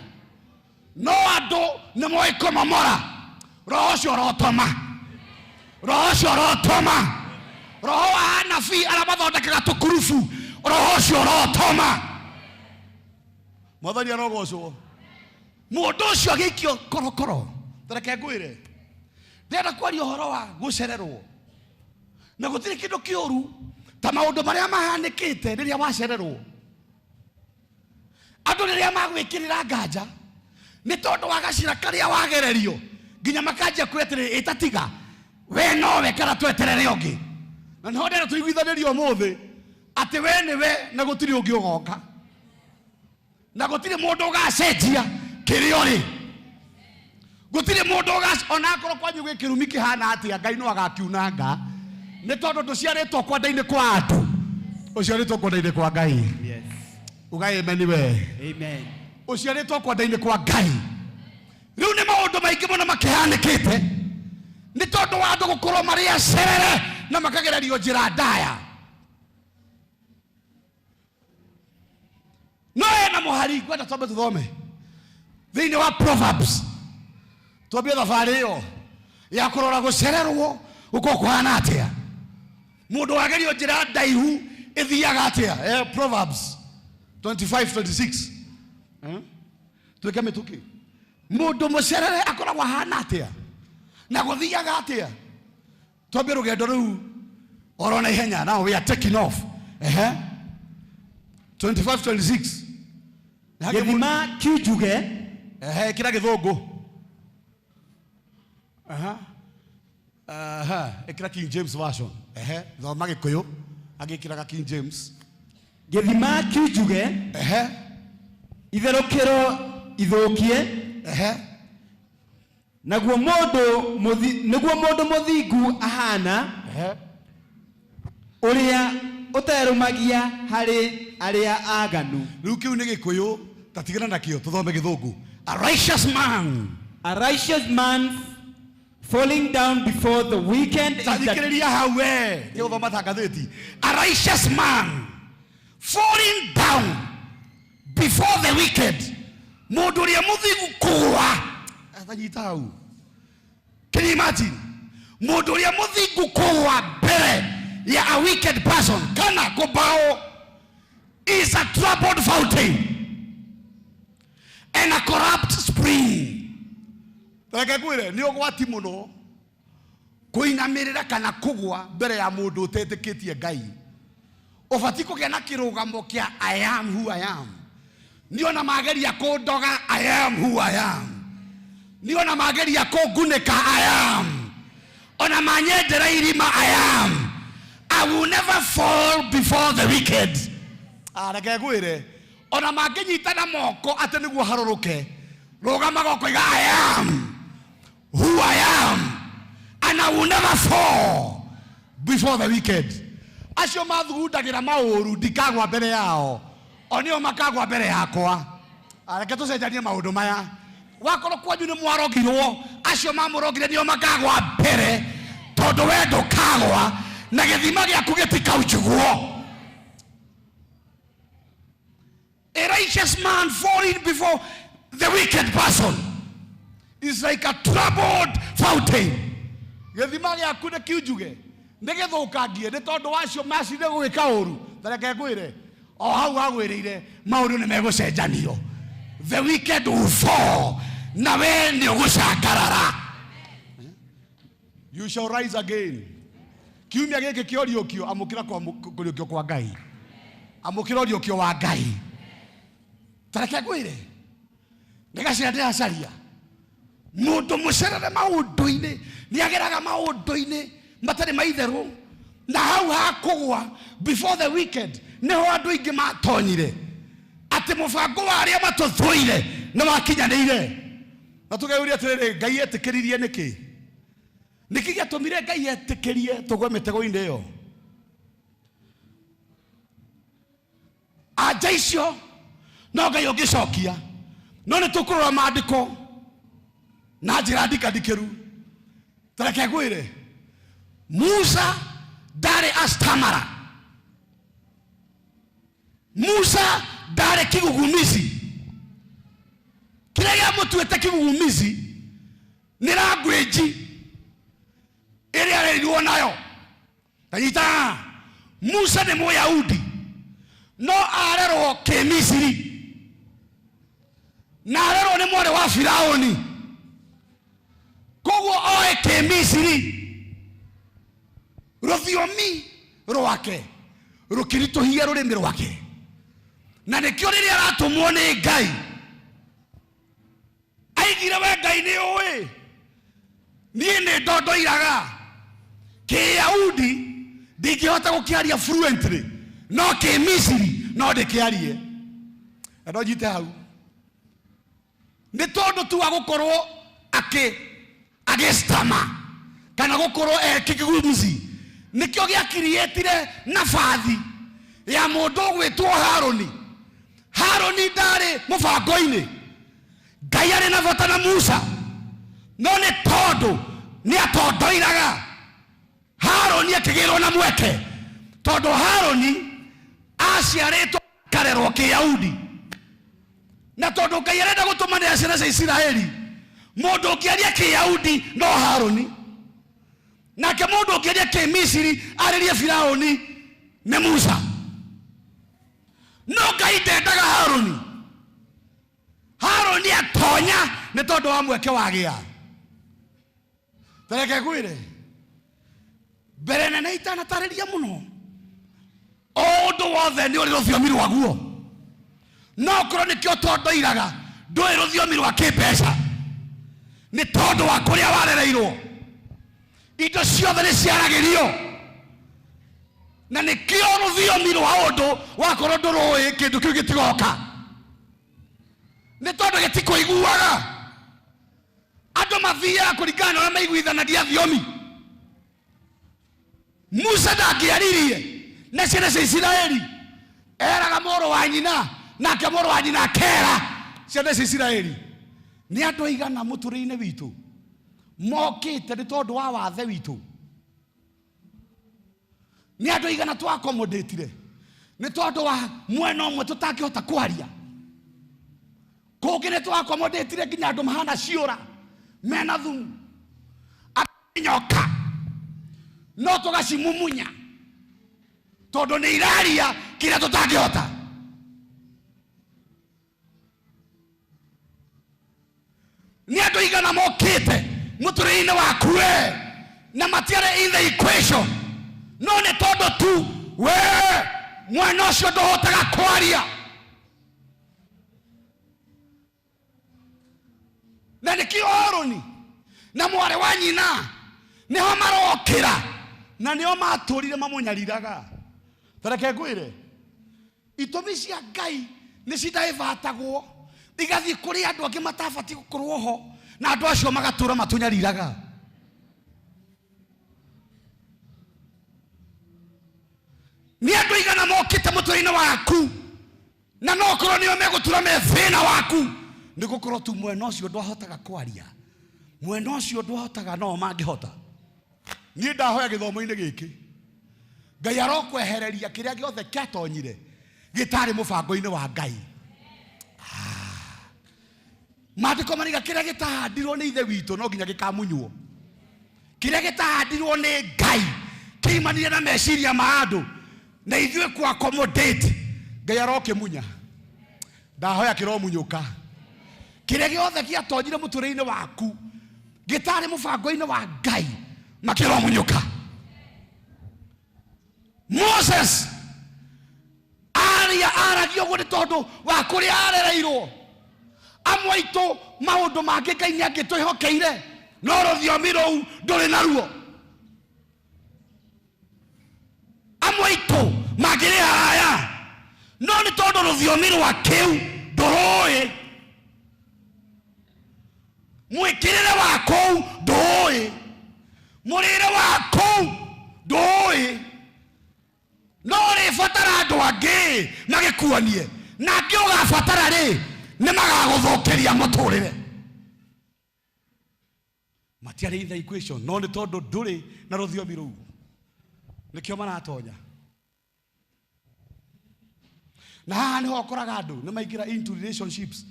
no andũ nĩ moĩ kũmomora. Roho ũcio ũrotoma, roho ũcio ũrotoma, roho wa anabii arĩa mathondekaga tũkurubu, roho ũcio ũrotoma. Mwathani arogocwo. Mũndũ ũcio agĩikio korokoro. Tareke ngwĩre, ndĩrenda kwaria ũhoro wa gũcererwo, na gũtirĩ kĩndũ kĩũru ta maũndũ marĩa mahanĩkĩte rĩrĩa wacererwo. Andũ rĩrĩa magwĩkĩrĩra nganja nĩ tondũ wa gacĩra karĩa wagererio, nginya makanjia kwĩra atĩrĩrĩ, ĩtatiga we nowe kana tweterere ũngĩ. Na nĩho ndĩrenda tũiguithanĩrie ũmũthĩ atĩ we nĩwe na gũtirĩ ũngĩ ũgoka, na gũtirĩ mũndũ ũgacenjia kĩrĩa ũrĩ. Gũtirĩ mũndũ ũgac ona akorwo kwanyu gwĩ kĩrumi kĩhana atĩa, Ngai no agakiunanga, nĩ tondũ ndũciarĩtwo kwenda-inĩ kwa andũ, ũciarĩtwo kwenda-inĩ kwa Ngai. Yes. Uga amen we. Amen. Ũciarĩtwo kwenda-inĩ kwa Ngai. Rĩu nĩ maũndũ maingĩ mũno makĩhanĩkĩte nĩ tondũ wa andũ gũkorwo marĩ acerere na makagererio njĩra ndaya. No ena mũhari ngwenda twambe tũthome thĩinĩ wa Proverbs, twambie thabarĩ ĩyo ya kũrora gũcererwo gũkorwo kũhana atĩa, mũndũ wagerio njĩra ndaihu ĩthiaga atĩa. Proverbs 25 26. Tuĩke mĩtũkĩ, mũndũ mũcerere akoragwo ahana atĩa na gũthiaga atĩa? Twambie rũgendo rũu oro na ihenya. Now we are taking off. Ehe, 25 26. Gĩthima kiunjuge. Ehe, ĩkĩra gĩthũngũ. Aha, aha, ĩkĩra King James Version. Ehe, thoma gĩkũyũ agĩkĩraga King James. Gĩthima kiunjuge. Ehe. Itherũkĩro ithũkie. Ehe. Naguo mũndũ nĩguo mũndũ mũthingu ahana, Ehe. ũrĩa ũterũmagia harĩ arĩa aganu. Rĩu kĩu nĩ gĩkũyũ, tatigana nakĩo, tũthome gĩthũngũ. A righteous man. A righteous man falling down before the wicked is the Tathikĩrĩria hau we gĩgũthoma ta ngathĩti. A righteous man falling down before the wicked, mũndũ ũrĩa mũthingu kũgũa atanyita hau. Can you imagine mũndũ ũrĩa mũthingu kũgũa mbere ya a wicked person kana kũbaũ is a troubled fountain and a corrupt spring. Reke ngwĩre, nĩ ũgwati mũno kũinamĩrĩra kana kũgwa mbere ya mũndũ ũtetĩkĩtie Ngai. Ũbatiĩ kũgĩa na kĩrũgamo kĩa I am who I am. Niona mageria kũndoga, I am who I am. Niona mageria kũngunĩka, I am. Ona manyendera irima, I am. I will never fall before the wicked. Ah, reke ngwĩre ona mangĩnyitana moko atĩ nĩguo harũrũke, rũgamaga ũkoiga, I am who I am and I will never fall before the wicked. Acio mathugundagĩra maũru ndikagwa mbere yao, o nĩo makagwa mbere yakwa. Ah, reke tũcenjanie maũndũ maya. Wakorwo kwanyu nĩ mwarogirwo, acio mamũrogire nĩo makagwa mbere, tondũ we ndũkagwa na gĩthima gĩaku gĩtikaunjugwo. A righteous man falling before the wicked person is like a troubled fountain. Gĩthima gĩaku nĩ kiunjuge, nĩ gĩthũkangie nĩ tondũ wacio macire gwĩka ũru. Ta reke ngwĩre, o hau hagwĩrĩire maũndũ nĩ megũcenjanio. The wicked will fall, na we nĩ ũgũcangarara. You shall rise again. Kiumia gĩkĩ kĩa ũriũkio, amũkĩra kũriũkio kwa Ngai, amũkĩra ũriũkio wa Ngai. Ta reke ngwĩre, nĩ gacĩra ndĩracaria mũndũ mũcerere maũndũ-inĩ, nĩ ageraga maũndũ-inĩ matarĩ maitherũ, na hau hakũgwa before the wicked nĩho andũ aingĩ matonyire atĩ mũbango wa arĩa matũthũire nĩ wakinyanĩire. Na tũkeyũria atĩrĩrĩ, Ngai etĩkĩririe nĩkĩ? Nĩkĩ gĩatũmire Ngai etĩkĩrie tũgwe mĩtego-inĩ ĩyo? Anja icio no Ngai ũngĩcokia, no nĩ tũkũrora maandĩko na njĩra ndikandikĩru. Ta reke ngwĩre, Musa ndarĩ astamara, Musa ndarĩ kigugumizi. Kĩrĩa gĩamũtuĩte kigugumizi nĩ language ĩrĩa arerirwo nayo. Tanyita, Musa nĩ Mũyahudi no arerwo Kĩmisiri, na arerwo nĩ mwarĩ wa Firaũni, koguo oĩ Kĩmisiri. Rũthiomi rwake rũkĩritũhia rũrĩmĩ rwake, na nĩkĩo rĩrĩa aratũmwo nĩ Ngai aigire, we Ngai nĩ ũĩ niĩ nĩ ndondoiraga Kĩyahudi, ndingĩhota gũkĩaria fluently, no Kĩmisiri no ndĩkĩarie. Na no nyite hau nĩ tondũ tu wa gũkorwo akĩ agĩstama kana gũkorwo ekĩkigumizi, nĩkĩo gĩakiriĩtire nabathi ya mũndũ ũgwĩtwo Harũni. Harũni ndarĩ mũbango-inĩ, Ngai arĩ na bata na Musa, no nĩ tondũ nĩ atondoiraga, Harũni akĩgĩrwo na mweke, tondũ Harũni aciarĩtwo akarerwo Kĩyahudi, na tondũ Ngai arenda gũtũmanĩra ciana cia Isiraeli, mũndũ ũngĩaria Kĩyahudi no Harũni, nake mũndũ ũngĩaria Kĩmisiri arĩrie Firaũni nĩ Musa. No Ngai ndendaga Harũni. Harũni atonya nĩ tondũ wa mweke wagĩa. Tareke ngwĩre, mbere nene itanatarĩria mũno, o ũndũ wothe nĩ ũrĩ rũthiomi rwaguo. No korwo nĩkĩo tondoiraga ndũĩ rũthiomi rwa kĩmbeca, nĩ tondũ wa kũrĩa warereirwo. Indo ciothe nĩ ciaragĩrio, na nĩkĩo rũthiomi rwa ũndũ wakorwo ndũrũĩ, kĩndũ kĩu gĩtigoka, nĩ tondũ gĩtikũiguaga. Andũ mathiaga kũringana na ũrĩa maiguithanagia thiomi. Musa ndangĩaririe na ciana cia Isiraeli, eraga mũrũ wa nyina, nake mũrũ wa nyina akera ciana cia Isiraeli. Nĩ andũ aigana mũtũrĩre-inĩ witũ mokĩte nĩ tondũ wa wathe witũ? Nĩ andũ aigana twakomodĩtire nĩ tondũ wa mwena ũmwe tũtangĩhota kwaria? Kũngĩ nĩ twakomodĩtire nginya andũ mahana ciũra mena thumu nyoka, no tũgacimumunya tondũ nĩ iraria kĩrĩa tũtangĩhota. Nĩ andũ igana mokĩte mũtũrĩre-inĩ waku we na matiarĩ in the equation, no nĩ tondũ tu we mwana ũcio ndũhotaga kwaria, na nĩkĩo Harũni na mwarĩ wa nyina nĩho marokĩra. Na nĩo matũrire mamũnyariraga. Ta reke ngwĩre, itũmi cia Ngai nĩ cidaĩvatagwo igathiĩ kũrĩ andũ angĩ matabatiĩ gũkorwo ho, na andũ acio magatũra matũnyariraga. Nĩ andũ igana mokĩte mũtũrĩre-inĩ waku, na no korwo nĩo megũtura me thĩna waku, nĩ gũkorwo tu mwena ũcio ndwahotaga kwaria, mwena ũcio ndwahotaga, no mangĩhota. Niĩ ndahoya gĩthomo-inĩ gĩkĩ, Ngai arokwehereria kĩrĩa gĩothe kĩatonyire gĩtarĩ mũbango-inĩ wa Ngai. Maandĩko mariga kĩrĩa gĩtahandirwo nĩ Ithe witũ no nginya gĩkamunywo. Kĩrĩa gĩtahandirwo nĩ Ngai kĩimanire na meciria ma andũ na ithuĩ ku accommodate, Ngai arokĩmunya. Ndahoya kĩromunyũka. Kĩrĩa gĩothe gĩatonyire mũtũrĩre-inĩ waku gĩtarĩ mũbango-inĩ wa Ngai makĩromunyũka. Moses aria aragia ũguo nĩ tondũ wa kũrĩa arereirwo. Amwe aitũ maũndũ mangĩ Ngai nĩ angĩtwĩhokeire, no rũthiomi rũu ndũrĩ naruo. Amwe aitũ mangĩrĩ haraya, no nĩ tondũ rũthiomi rwa kĩu ndũrũĩ, mwĩkĩrĩre wa kũu ndũĩ, mũrĩre wa kũu ndũĩ, no ũrĩbatara andũ angĩ magĩkuonie, na angĩ ũgabatara rĩ nĩ magagũthũkĩria mũtũrĩre. Matiarĩ in the equation, no nĩ tondũ ndũrĩ na rũthiomi rũu nĩkĩo maratonya. Na haha nĩho ũkoraga andũ nĩ maingĩra into relationships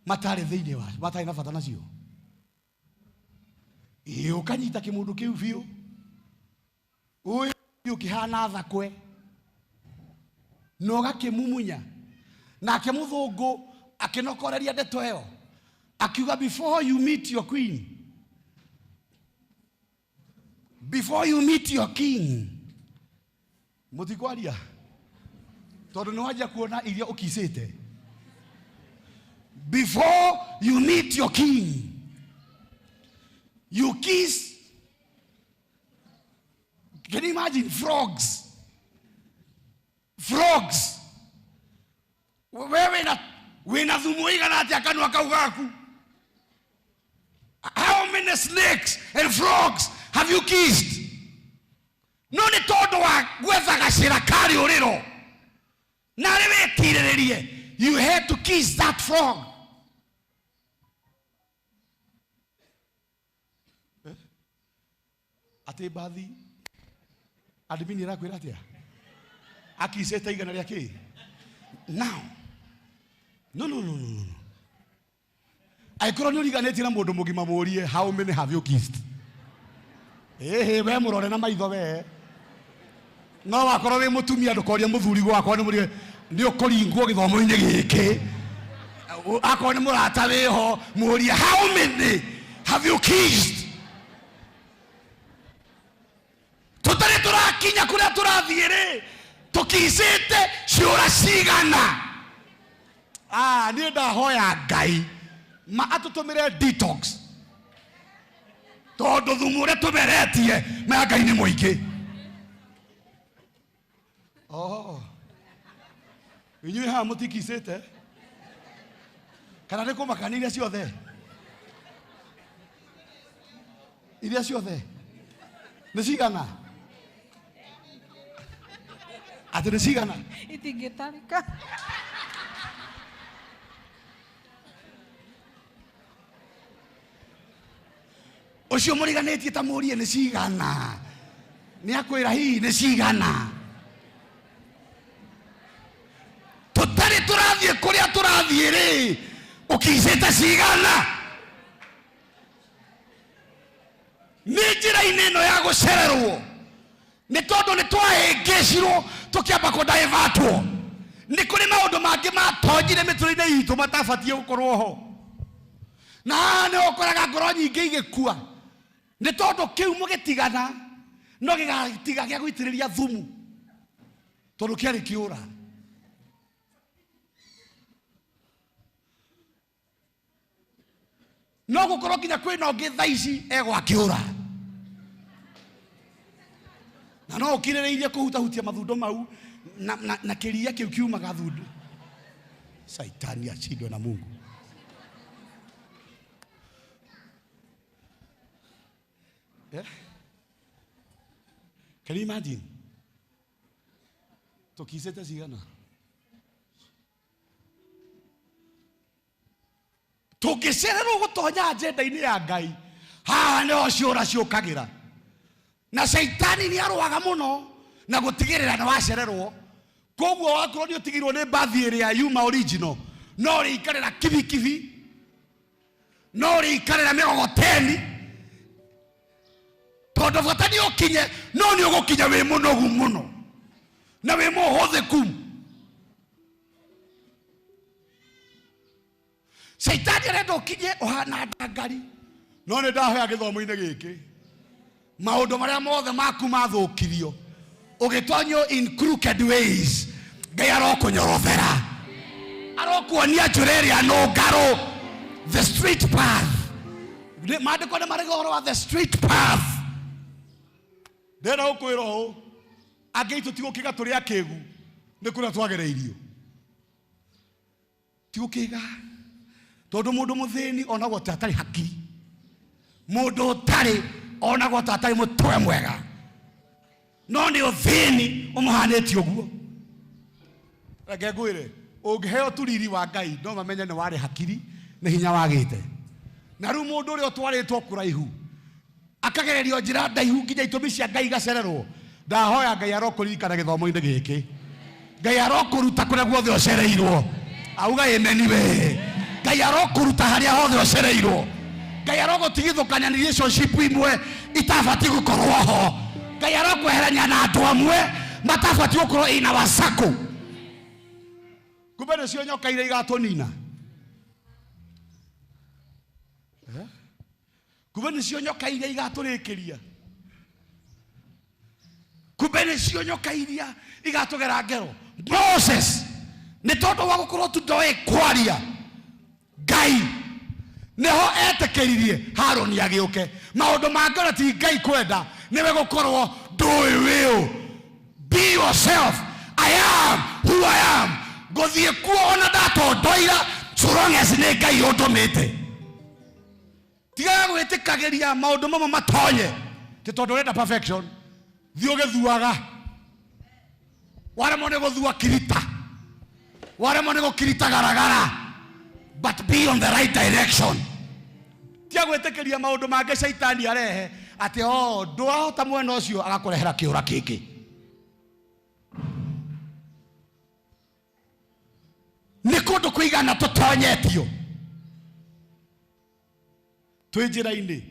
matarĩ thĩinĩ wa, matarĩ na bata nacio. Ĩĩ, ũkanyita kĩmũndũ kĩu biũ, ũĩ biũ kĩhana thakwe, na ũgakĩmumunya. Nake mũthũngũ akĩnokoreria ndeto ĩyo akiuga, before you meet your queen, before you meet your king. Mũtikwaria tondũ nĩ wanjia kuona iria ũkicĩte. Before you meet your king, you kiss. Can you imagine frogs? Frogs. We wĩna thumu ũigana atĩa kanua kau gaku? How many snakes and frogs have you kissed? No nĩ tondũ wa gwetha gacĩra ka rĩũrĩro na arĩ wĩtirĩrĩrie, you had to kiss that frog. Atĩ mbathi admin ĩrakwĩra atĩa? Akicĩte igana rĩa kĩ? Now, no, no, no, no, no, no. Angĩkorwo nĩ ũriganĩtie na mũndũ mũgima, mũrie, how many have you kissed? Ĩhĩ, we mũrore na maitho we. No wakorwo wĩ mũtumia ndũkorie mũthuri gwakwa, nĩ mũrie nĩ ũkũringwo gĩthomo-inĩ gĩkĩ. Akorwo nĩ mũrata wĩho, mũrie, how many have you kissed? Tũtarĩ tũrakinya kũrĩa tũrathiĩ rĩ, tũkicĩte ciũra cigana? Ah, niĩ ndahoya Ngai ma atũtũmĩre detox, tondũ thumu ũrĩa tũmeretie maya Ngai nĩ mũingĩ. Oh. Inyuĩ haha mũtikicĩte kana nĩ kũmakania iria ciothe, iria ciothe nĩ cigana? Atĩ nĩ cigana? Itingĩtarĩka. Ũcio mũriganĩtie ta mũrie nĩ cigana, nĩ akwĩra hihi nĩ cigana. Tũtarĩ tũrathiĩ kũrĩa tũrathiĩ rĩ, ũkicĩte cigana? Nĩ njĩra-inĩ ĩno ya gũcererwo nĩ tondũ nĩ twahĩngĩcirwo tũkĩamba kũdaivatwo. Nĩ kũrĩ maũndũ mangĩ matonyire mĩtũrĩre itũ matabatiĩ gũkorwo ho, na haha nĩ ũkoraga ngoro nyingĩ igĩkua nĩ tondũ kĩu mũgĩtigana no gĩgatiga gĩa gũitĩrĩria thumu tondũ kĩarĩ kĩũra. No gũkorwo nginya kwĩna ũngĩ thaa ici egwakĩũra. Na no ũkirĩrĩirie kũhutahutia mathundo mau na kĩria kĩu kiumaga thundo. Saitani ashindwe na Mungu. Yeah? Can you imagine? Tũkicĩte cigana? Tũngĩcererwo gũtonya agenda-inĩ ya Ngai, haha nĩho ciũra ciũkagĩra. Na caitani nĩ arũaga mũno na gũtigĩrĩra nĩ wacererwo. Koguo wakorwo nĩ ũtigirwo nĩ mbathi ĩrĩa yuma original, no ũrĩikarĩra kibikibi, no ũrĩikarĩra mĩgogoteni, tondũ bata nĩ ũkinye, no nĩ ũgũkinya wĩ mũnogu mũno na wĩ mũhũthĩku. Caitani arenda ũkinye ũhana ndangari. No nĩ ndahoya gĩthomo-inĩ gĩkĩ, maũndũ marĩa mothe maku mathũkirio ũgĩtonyio in crooked ways, Ngai arokũnyorothera, arokuonia njĩra ĩrĩa nũngarũ, the straight path. Maandĩko nĩ marĩ ũhoro wa the straight path. Ndĩrenda gũkwĩra ũũ, angĩ aitũ ti gũkĩga tũrĩ akĩgu, nĩ kũrĩa twagereirio. Ti gũkĩga, tondũ mũndũ mũthĩni onagwo ta atarĩ hakiri, mũndũ ũtarĩ onagwo ta atarĩ mũtwe mwega, no nĩ ũthĩni ũmũhanĩtie ũguo. Reke ngwĩre, ũngĩheo tu riri wa Ngai no mamenye nĩ warĩ hakiri, nĩ hinya wagĩte. Na rĩu mũndũ ũrĩa ũtwarĩtwo kũraihu akagererio njĩra ndaihu nginya itũmi cia Ngai igacererwo, ndahoya Ngai arokũririkana gĩthomo-inĩ gĩkĩ. Ngai arokũruta kũrĩa guothe ũcereirwo. Auga amen we. Ngai arokũruta harĩa hothe ũcereirwo. Ngai arogũtigithũkania relationship imwe itabatiĩ gũkorwo ho. Ngai arokweherania na andũ amwe matabatiĩ gũkorwo in our circle. Kumbe nĩcio nyoka iria igatũnina. Kumbe nĩcio nyoka iria igatũrĩkĩria. Kumbe nĩcio nyoka iria igatũgera ngero. Moses nĩ tondũ wa gũkorwo tu ndoĩ kwaria, Ngai nĩho etĩkĩririe Harũni agĩũke. Maũndũ mangĩ ona ti Ngai kwenda, nĩwe gũkorwo ndũĩ wĩũ. Be yourself. I am who I am. Ngũthiĩ kuo ona ndatondoira, so long as nĩ Ngai ũndũmĩte. Tigaga gwĩtĩkagĩria maũndũ mamwe matonye ti tondũ ũrenda perfection. Thiĩ ũgĩthuaga, waremwo nĩ gũthua kirita, waremwo nĩ gũkirita garagara, but be on the right direction. Tiga gwĩtĩkĩria maũndũ mangĩ caitani arehe atĩ o ndwahota mwena ũcio, agakũrehera kĩũra kĩngĩ. Nĩ kũndũ kũigana tũtonyetio twĩ njĩra-inĩ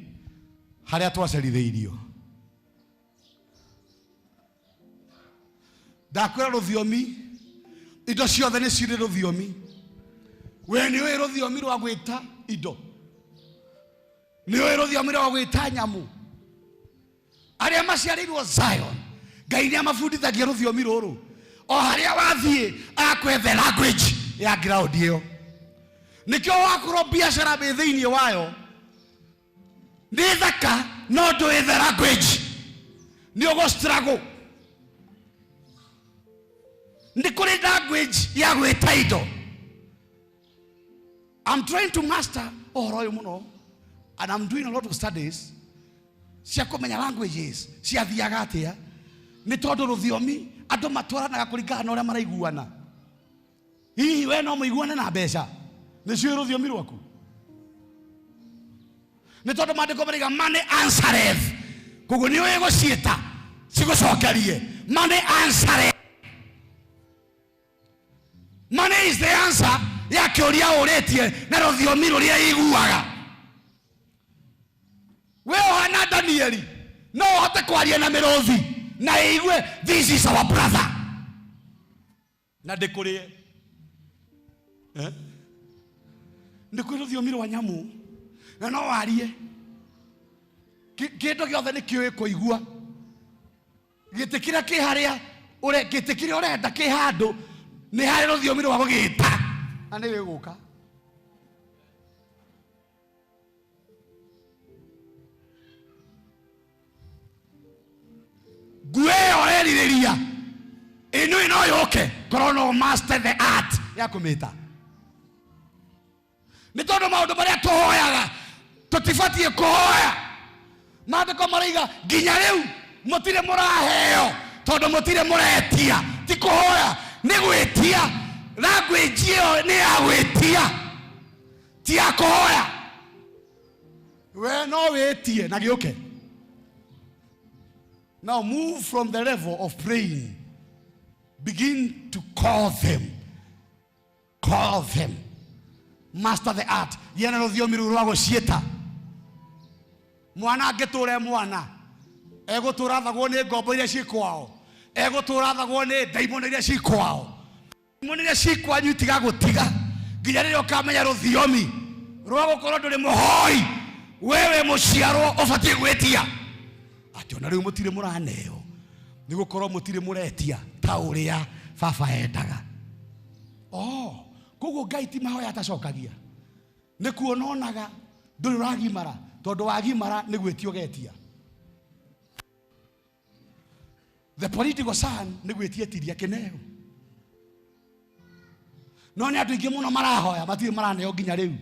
harĩa twacerithĩirio. Ndakwĩra rũthiomi, indo ciothe nĩ cirĩ rũthiomi. We nĩ ũĩ rũthiomi rwa gwĩta indo, nĩ ũĩ rũthiomi rwa gwĩta nyamũ. Arĩa maciarĩirwo Zion, Ngai nĩ amabundithagia rũthiomi rũrũ. O harĩa wathiĩ agakũhe the language ya ground ĩyo. Nĩkĩo wakorwo biacara wĩ thĩinĩ wayo nĩ thaka, no ndũĩ the language, nĩ ũgũ struggle. Nĩ kũrĩ language ya gwĩta indo. I'm trying to master ũhoro ũyũ mũno, and I'm doing a lot of studies cia kũmenya languages ciathiaga atĩa, nĩ tondũ rũthiomi andũ matwaranaga kũringana na ũrĩa maraiguana. Hihi we no mũiguane na mbeca nĩcio rũthiomi rwaku? Nĩ tondũ maandĩko maraiga money answereth, koguo nĩ ũĩ gũciĩta cigũcokerie. Money answereth. Money is the answer ya kĩũria ũrĩtie na rũthiomi rũrĩa iguaga. We ũhana Danieli, no ũhote kwaria na mĩrũthi na ĩigue this is our brother, na ndĩkũrĩe. Eh? Nĩ kwĩ rũthiomi rwa nyamũ na no warie. Kĩndũ gĩothe nĩ kĩũĩ kũigua. Gĩtĩ kĩrĩa kĩ harĩa ũre, gĩtĩ kĩrĩa ũrenda kĩ handũ, nĩ harĩ rũthiomi rwa gũgĩta na nĩ gĩgũka. Nguo ĩyo ũrerirĩria ĩnũĩ no yũke korwo no master the art ya kũmĩta. Nĩ tondũ maũndũ marĩa tũhoyaga tũtibatiĩ kũhoya. Maandĩko maraiga nginya rĩu mũtirĩ mũraheo tondũ mũtirĩ mũretia. Ti kũhoya, nĩ gwĩtia. Language ĩyo nĩ ya gwĩtia, ti ya kũhoya. We no wĩtie na gĩũke. Now move from the level of praying, begin to call them. Call them. Master the art. Gĩa na rũthiomi rũu rwa gũciĩta. Mwana angĩtũra e mwana, egũtũra athagwo nĩ ngombo iria ciĩ kwao, egũtũra athagwo nĩ ndaimono iria ciĩ kwao. Ndaimono iria ciĩ kwanyu itigagũtiga nginya rĩrĩa ũkamenya rũthiomi rwa gũkorwo ndũrĩ mũhoi. Wewe mũciarwo ũbatiĩ gwĩtia atĩ ona rĩu mũtirĩ mũraneo nĩ gũkorwo mũtirĩ mũretia ta ũrĩa baba endaga. Oh, koguo Ngai ti mahoya atacokagia, nĩ kuona onaga ndũrĩ ũragimara, tondũ wagimara nĩ gwĩtia ũgetia. The political son nĩ gwĩtia etiria kĩneo. No nĩ andũ aingĩ mũno marahoya matirĩ maraneo nginya rĩu.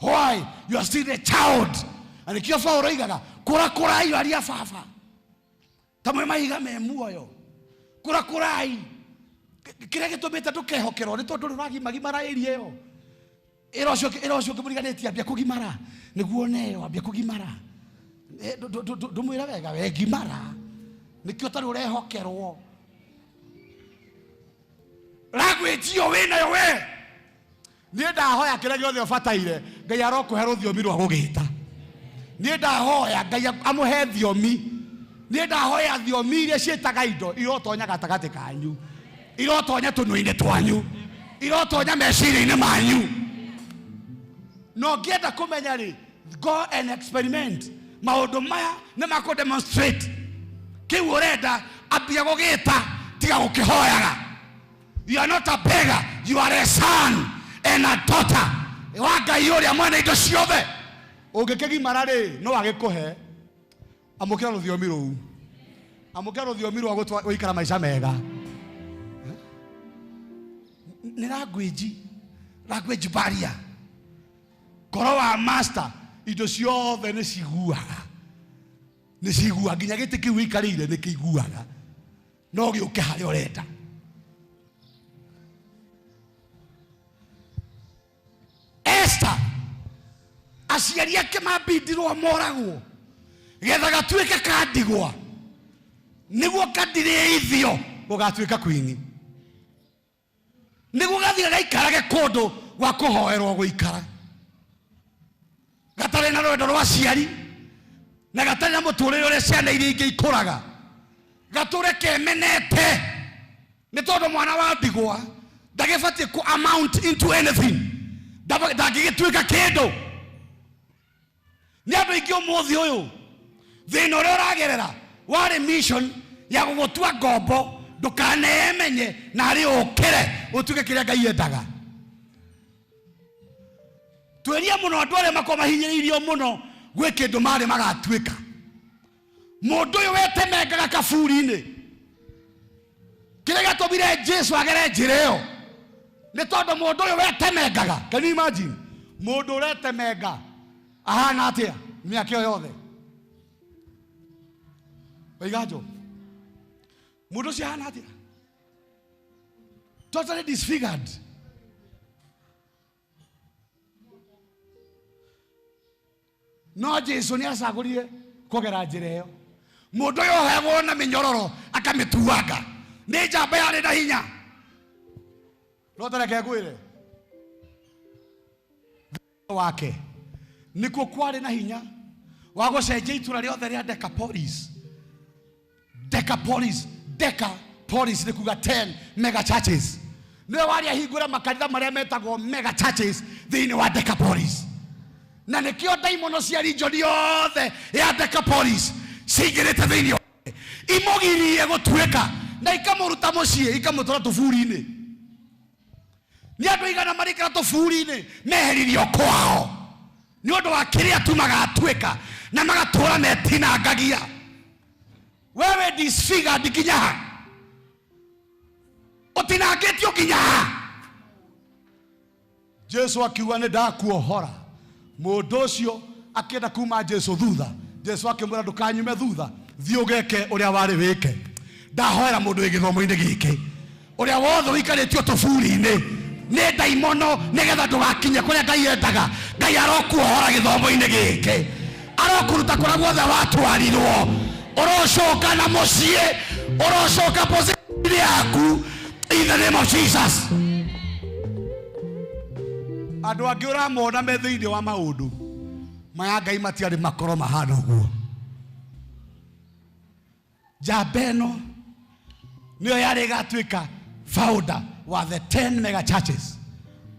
Why? You are still a child. Na nĩkĩo Paulo oigaga kũra kũrai aria baba ta mwĩ mahiga me muoyo. Kũra kũrai. Kĩrĩa gĩtũmĩte ndũkehokerwo nĩ tondũ ndũrĩ ũragimagimara area ĩyo. Ĩra ũcio ĩra ũcio ũngĩmũriganĩtie ambia kũgimara nĩguo neo ambia kũgimara. Ndũmwĩre wega we gimara nĩkĩo ũtarĩ ũrehokerwo. Language ĩyo wĩnayo we. Niĩ ndahoya kĩrĩa gĩothe ũbataire Ngai arokũhe rũthiomi rwa gũgĩta. Niĩ ndahoya Ngai amũhe thiomi. Niĩ ndahoya thiomi iria ciĩtaga indo irotonya gatagatĩ kanyu, irotonya tũnua-inĩ twanyu, irotonya meciria-inĩ manyu. Na ũngĩenda kũmenya rĩ, go and experiment. Maũndũ maya nĩ makũ demonstrate kĩu ũrenda. Ambia gũgĩta, tiga gũkĩhoyaga. You are not a beggar, you are a son and a daughter wa Ngai ũrĩa mwene indo ciothe. Ũngĩkĩgimara rĩ, no agĩkũhe. Amũkĩra rũthiomi rũu, amũkĩra rũthiomi rwa gũikara maica mega. Nĩ language, language barrier. Ngoro wa master indo ciothe nĩ ciguaga, nĩ ciguaga nginya gĩtĩ kĩu wĩikarĩire nĩ kĩiguaga, no gĩũke harĩa ũrenda. Esther aciari ake mambindirwo moragwo getha gatuĩke ka ndigwa nĩguo kadirĩithio gũgatuĩka kwini, nĩguo gathiĩ gaikarage kũndũ gwa kũhoerwo gũikara gatarĩ na rwendo rwa aciari na gatarĩ na mũtũrĩre ũrĩa ciana iria ingĩ ikũraga, gatũre kemenete nĩ tondũ mwana wa ndigwa ndagĩbatiĩ ku amount into anything, ndangĩgĩtuĩka kĩndũ. Nĩ andũ aingĩ ũmũthĩ ũyũ thĩna ũrĩa ũragerera warĩ mission ya gũgũtua ngombo ndũkaneemenye na arĩ ũkĩre ũtuĩke kĩrĩa Ngai endaga. Twĩrie mũno andũ arĩa makorwo mahinyĩrĩirio mũno gwĩ kĩndũ marĩ magatuĩka. Mũndũ ũyũ wetemengaga kaburi-inĩ, kĩrĩa gĩatũmire Jesu agere njĩra ĩyo nĩ tondũ mũndũ ũyũ wetemengaga. Can you imagine mũndũ ũretemenga ahana atĩa mĩaka ĩyo yothe? Waiganjo, mũndũ ũcio ahana atĩa? Totally disfigured. No Jesu nĩ acagũrire kũgera njĩra ĩyo. Mũndũ ũyũ oheagwo na mĩnyororo akamĩtuanga nĩ njamba yarĩ na hinya. No tareke ngwĩre, wake nĩkuo kwarĩ na hinya wa gũcenjia itũra rĩothe rĩa Decapolis. Decapolis, Decapolis nĩ kuga 10 mega churches. Nĩwe warĩ ahingũre makanitha marĩa metagwo mega churches thĩinĩ wa Decapolis. Na nĩkĩo ndaimono cia region yothe ya Decapolis cingĩrĩte thĩinĩ wake, imũgirie gũtuĩka na ikamũruta mũciĩ ikamũtwara tũburi-inĩ. Nĩ andũ aigana marĩkĩra tũburi-inĩ meheririo kwao nĩ ũndũ wa kĩrĩa atumaga atuĩka, na magatũra metinangagia. Wewe disfigured nginya ha? Ũtinangĩtio nginya ha? Jesu akiuga nĩ ndakuohora. Mũndũ ũcio akĩenda kuma Jesu thutha. Jesu akĩmwĩra ndũkanyume thutha, thiĩ ũgeke ũrĩa warĩ wĩke. Ndahoera mũndũ wĩ gĩthomo-inĩ gĩkĩ, ũrĩa wothe ũikarĩtio tũburi-inĩ nĩ ndaimono nĩgetha ndũgakinye kũrĩa Ngai endaga. Ngai arokuohora gĩthomo-inĩ gĩkĩ, arokuruta kũrĩa guothe watwarirwo, ũrocoka na mũciĩ, ũrocoka position yaku in the name of Jesus. Andũ angĩ ũramona me thĩinĩ wa maũndũ maya Ngai matiarĩ makorwo mahana ũguo. Njamba ĩno nĩyo yarĩ ĩgatuĩka founder wa the 10 mega churches.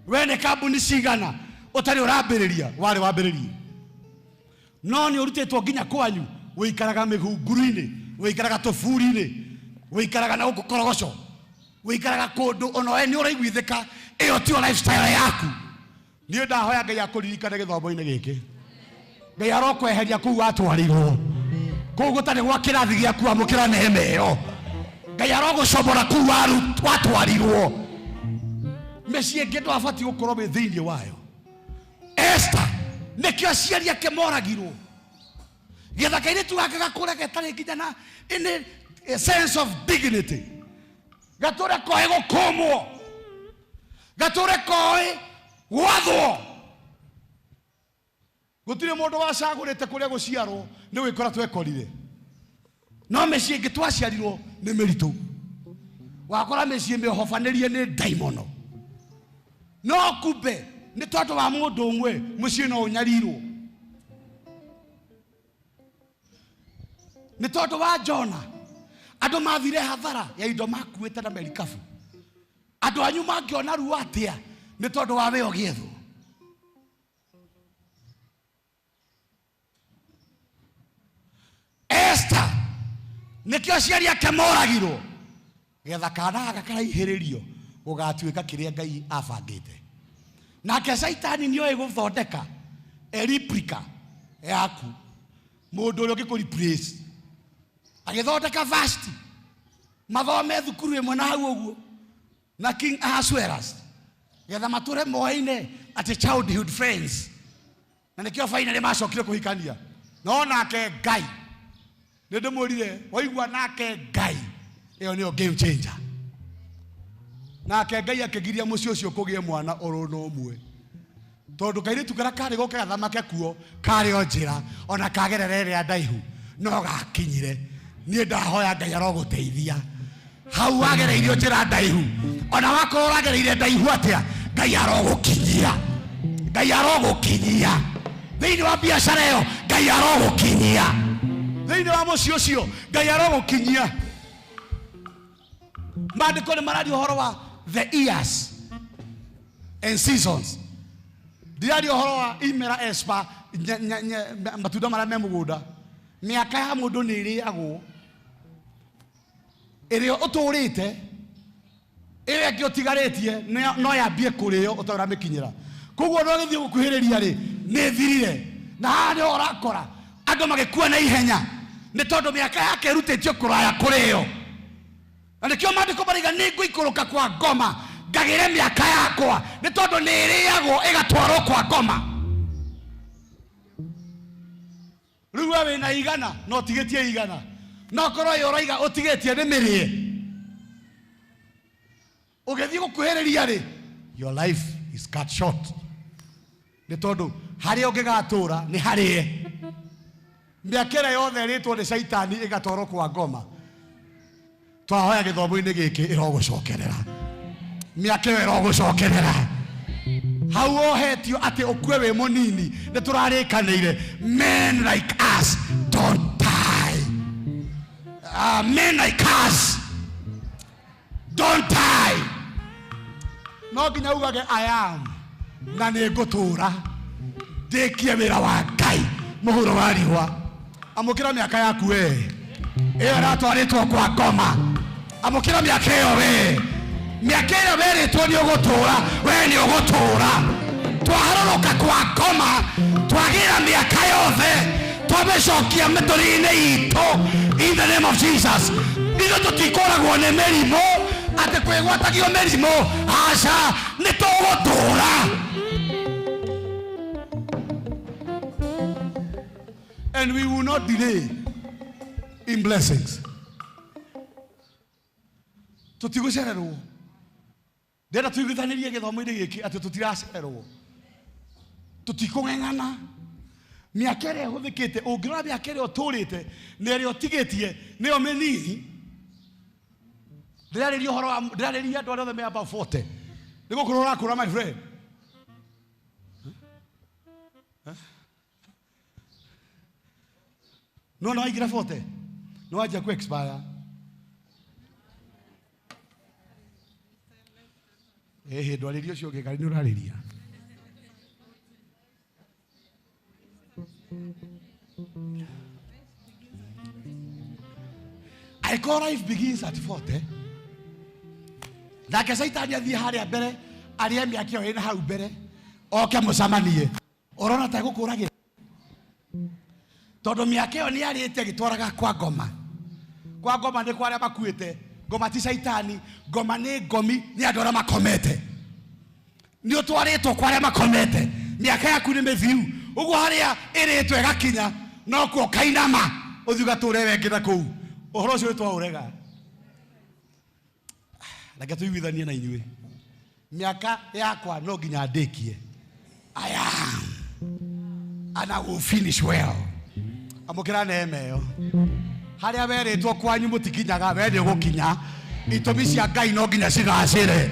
We nĩ kambuni cigana ũtarĩ ũrambĩrĩria warĩ wambĩrĩrie, no nĩ ũrutĩtwo nginya kwanyu, ũikaraga mĩhunguru-inĩ, ũikaraga tũburi-inĩ, ũikaraga na gũkũ korogoco, ũikaraga kũndũ onowe nĩ ũraiguithĩka ĩyo tiyo lifestyle yaku. Niĩ ndahoya Ngai akũririkane gĩthomo-inĩ gĩkĩ. Ngai arokweheria kũu watwarirwo, kũu gũtarĩ gwa kĩrathi gĩaku amũkĩra neema ĩyo. Ngai arogũcomora kũu watwarirwo. Mĩciĩ ĩngĩ ndwabatiĩ gũkorwo wĩ thĩinĩ wayo. Esther nĩkĩo aciari ake moragirwo, getha kairĩtu gake gakũre getarĩ nginya na any sense of dignity, gatũre koĩ gũkũmwo, gatũre koĩ gwathwo. Gũtirĩ mũndũ wacagũrĩte kũrĩa gũciarwo nĩ gwĩkora twekorire, no mĩciĩ ĩngĩ twaciarirwo nĩ mĩritũ, wakora mĩciĩ mĩohobanĩrie nĩ ndaimono, no kumbe nĩ tondũ wa mũndũ ũmwe mũciĩ no ũnyarirwo. Nĩ tondũ wa Jona andũ mathire hathara ya indo makuĩte na merikabu. Andũ anyu mangĩona ruo atĩa nĩ tondũ wa we ũgĩethwo? Esther nĩkĩo aciari ake moragirwo, getha kana gaka karaihĩrĩrio gũgatuĩka kĩrĩa Ngai abangĩte. Nake Caitani nĩoĩ gũthondeka a replica yaku, mũndũ ũrĩa ũngĩkũ replace. Agĩthondeka Vashti mathome thukuru ĩmwe na hau ũguo na King Ahasuerus, getha matũre moaine atĩ childhood friends, na nĩkĩo finally macokire kũhikania. No nake Ngai nĩ ndĩmwĩrire, waigua nake Ngai ĩyo nĩyo game changer. Nake Ngai akĩgiria mũciĩ ũcio kũgĩe mwana oro na ũmwe, tondũ kairĩtu karĩa karĩ goke gathamake kuo karĩ o njĩra, ona kagerera ĩrĩa ndaihu no gakinyire. Niĩ ndahoya Ngai arogũteithia hau wagereirio njĩra ndaihu, ona wakorwo ũragereire ndaihu atĩa, Ngai arogũkinyia, Ngai arogũkinyia thĩinĩ wa biacara ĩyo, Ngai arogũkinyia thĩinĩ wa mũciĩ ũcio, Ngai arogũkinyia. Maandĩko nĩ mararia ũhoro wa the years and seasons, ndiraria ũhoro wa imera espa matunda marĩa me mũgũnda. Mĩaka ya mũndũ nĩ ĩrĩagwo, ĩrĩa ũtũrĩte ĩyo ĩngĩ ũtigarĩtie no yambie kũrĩo ũtarĩ ũramĩkinyĩra. Koguo no gĩthiĩ gũkuhĩrĩria rĩ, nĩ thirire. Na haha nĩho ũrakora andũ magĩkua na ihenya, nĩ tondũ mĩaka yake ĩrutĩtio kũraya kũrĩo. Na nĩkĩo maandĩko maraiga nĩ ngũikũrũka kwa ngoma ngagĩre mĩaka yakwa, nĩ tondũ nĩ ĩrĩagwo ĩgatwarwo kwa ngoma. Rĩu we wĩna igana na ũtigĩtie igana, no korwo ĩyo ũraiga ũtigĩtie nĩ mĩrĩe, ũgĩthiĩ gũkuhĩrĩria rĩ, your life is cut short, nĩ tondũ harĩa ũngĩgatũra nĩ harĩe. Mĩaka ĩrĩa yothe ĩrĩtwo nĩ caitani ĩgatwarwo kwa ngoma, twahoya gĩthomo-inĩ gĩkĩ ĩrogũcokerera, mĩaka ĩyo ĩrogũcokerera. Hau wohetio atĩ ũkue wĩ mũnini, nĩ tũrarĩkanĩire men like us don't die. Men like us don't die. No nginya ugage I am, na nĩ ngũtũra ndĩkie wĩra wa Ngai mũhuro wa riũa. Amũkĩra mĩaka yaku we ĩyo ĩratwarĩtwo kwa ngoma, amũkĩra mĩaka ĩyo we, mĩaka ĩyo werĩtwo nĩ ũgũtũra, we nĩ ũgũtũra. Twaharũrũka kwa ngoma, twagĩra mĩaka yothe, twamĩcokia mĩtũrĩre-inĩ itũ, In the name of Jesus. Ithuĩ tũtikũragwo nĩ mĩrimũ atĩ kwĩgwatagio mĩrimũ, aca, nĩ tũgũtũra. And we will not delay in blessings. Tũtigũcererwo. Ndĩrenda tũiguithanĩrie gĩthomo-inĩ gĩkĩ atĩ tũtiracererwo. Tũtikũng'eng'ana. Mĩaka ĩrĩa ĩhũthĩkĩte, ũngĩrora mĩaka ĩrĩa ũtũrĩte na ĩrĩa ũtigĩtie nĩyo mĩnini. Ndĩrarĩria ũhoro wa, ndĩrarĩria andũ arĩa othe me above 40. Nĩ gũkũra ũrakũra, my friend. No na waingĩra 40, nĩ wanjia ku expire. Ĩhĩ, ndwarĩria ũcio ũngĩ, ngarĩ nĩ ũrarĩria. Angĩkorwo life begins at 40, nake Caitani athiĩ harĩa mbere, arĩe mĩaka ĩyo ĩna hau mbere, oke mũcemanie, ũrona ta egũkũragĩra? Tondũ mĩaka ĩyo nĩ arĩte agĩtwaraga kwa ngoma. Kwa ngoma nĩ kwa arĩa makuĩte. Ngoma ti Caitani, ngoma nĩ ngomi, nĩ andũ arĩa makomete. Nĩ ũtwarĩtwo kwa arĩa makomete, mĩaka yaku nĩ mĩthiu, ũguo harĩa ĩrĩtwo ĩgakinya nokuo ũkainama ũthiĩ ũgatũre wengĩ na kũu. Ũhoro ũcio nĩ twaũrega. Reke tũiguithanie na inyuĩ. Mĩaka yakwa no nginya ndĩkie. I am and I will finish well. Amũkĩra neema ĩyo. Harĩa werĩtwo kwanyu mũtikinyaga, we nĩ ũgũkinya. Itũmi cia Ngai no nginya cigacĩre.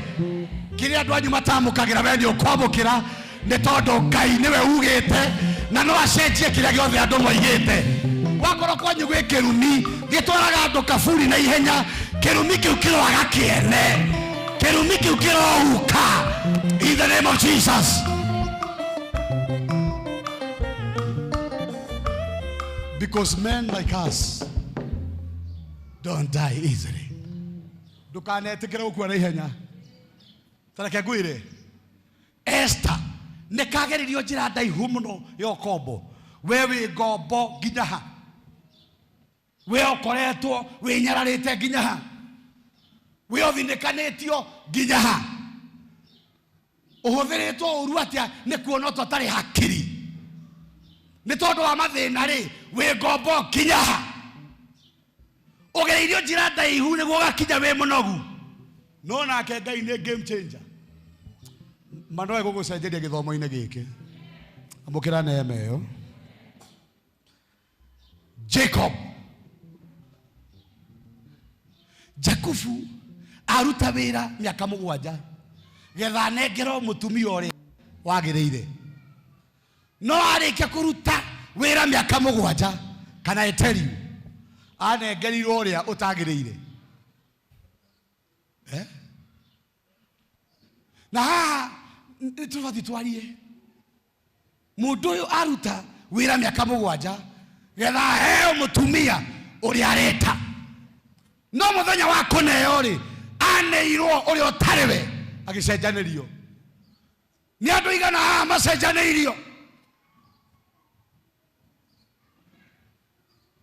Kĩrĩa andũ anyu matamũkagĩra, we nĩ ũkwamũkĩra, nĩ tondũ Ngai nĩwe ugĩte na no acenjie kĩrĩa gĩothe andũ moigĩte. Wakorwo kwanyu gwĩ kĩrumi gĩtwaraga andũ kaburi na ihenya, kĩrumi kĩu kĩroaga kĩene, kĩrumi kĩu kĩrohuka in the name of Jesus. Because men like us don't die easily. Ndũkanetĩkĩre gũkua na ihenya. Ta reke ngwĩre, Esther nĩ kageririo njĩra ndaihu mũno ya ũkombo. We wĩ ngombo nginya ha? We ũkoretwo wĩnyararĩte nginya ha? We ũthinĩkanĩtio nginya ha? Ũhũthĩrĩtwo ũru atĩa nĩ kuona ũtarĩ hakiri? Nĩ tondũ wa mathĩna rĩ, wĩ ngombo nginya ha? Ũgereirio njĩra ndaihu nĩguo ũgakinya wĩ mũnogu. No nake Ngai nĩ game changer. Ma no egũgũcenjeria gĩthomo-inĩ gĩkĩ. Amũkĩra neema ĩyo. Jacob, Jakubu aruta wĩra mĩaka mũgwanja getha anengerwo mũtumia ũrĩa wagĩrĩire. No arĩkia kũruta wĩra mĩaka mũgwanja, can I tell you, anengerirwo ũrĩa ũtagĩrĩire. Eh? Na haha nĩ tũbatiĩ twarie. Mũndũ ũyũ aruta wĩra mĩaka mũgwanja getha aheo mũtumia ũrĩa areta. No mũthenya wa kũneo rĩ, aneirwo ũrĩa ũtarĩ we, agĩcenjanĩrio. Nĩ andũ igana haha macenjanĩirio.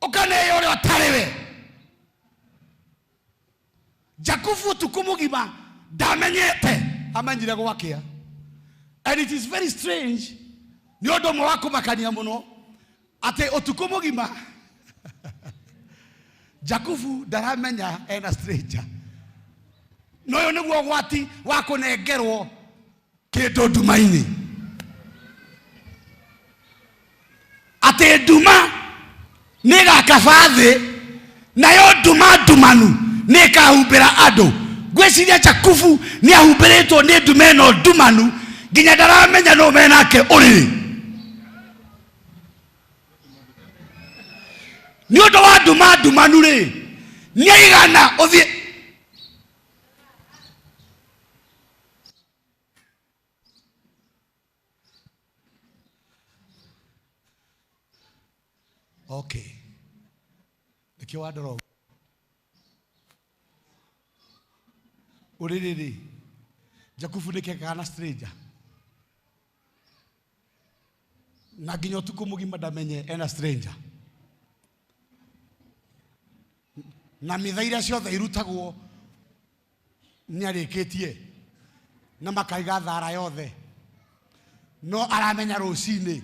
Ũkaneo ũrĩa ũtarĩ we. Jakubu ũtukũ mũgima ndamenyete, amenyire gwakĩa. And it is very strange, nĩ ũndũ ũmwe wa kũmakania mũno atĩ ũtukũ mũgima Jakubu ndaramenya ena stranger. Na ũyũ nĩguo ũgwati wa kũnengerwo kĩndũ nduma-inĩ. Atĩ nduma nĩ ĩgakaba thĩ, nayo nduma ndumanu nĩ ĩkahumbĩra andũ. Ngwĩciria Jakubu nĩ ahumbĩrĩtwo nĩ nduma ĩno ndumanu nginya ndaramenya nũ menake ũrĩrĩ. Nĩ ũndũ wa nduma ndumanu rĩ, nĩ aigana ũthiĩ Okay. Nĩkĩo wandora ũguo. Ũrĩrĩ rĩ, Jakubu nĩ kekaga na stranger. Na nginya ũtukũ mũgima ndamenye ena stranger. Na mitha iria ciothe irutagwo nĩarĩkĩtie na makaiga thara yothe. No aramenya rũcinĩ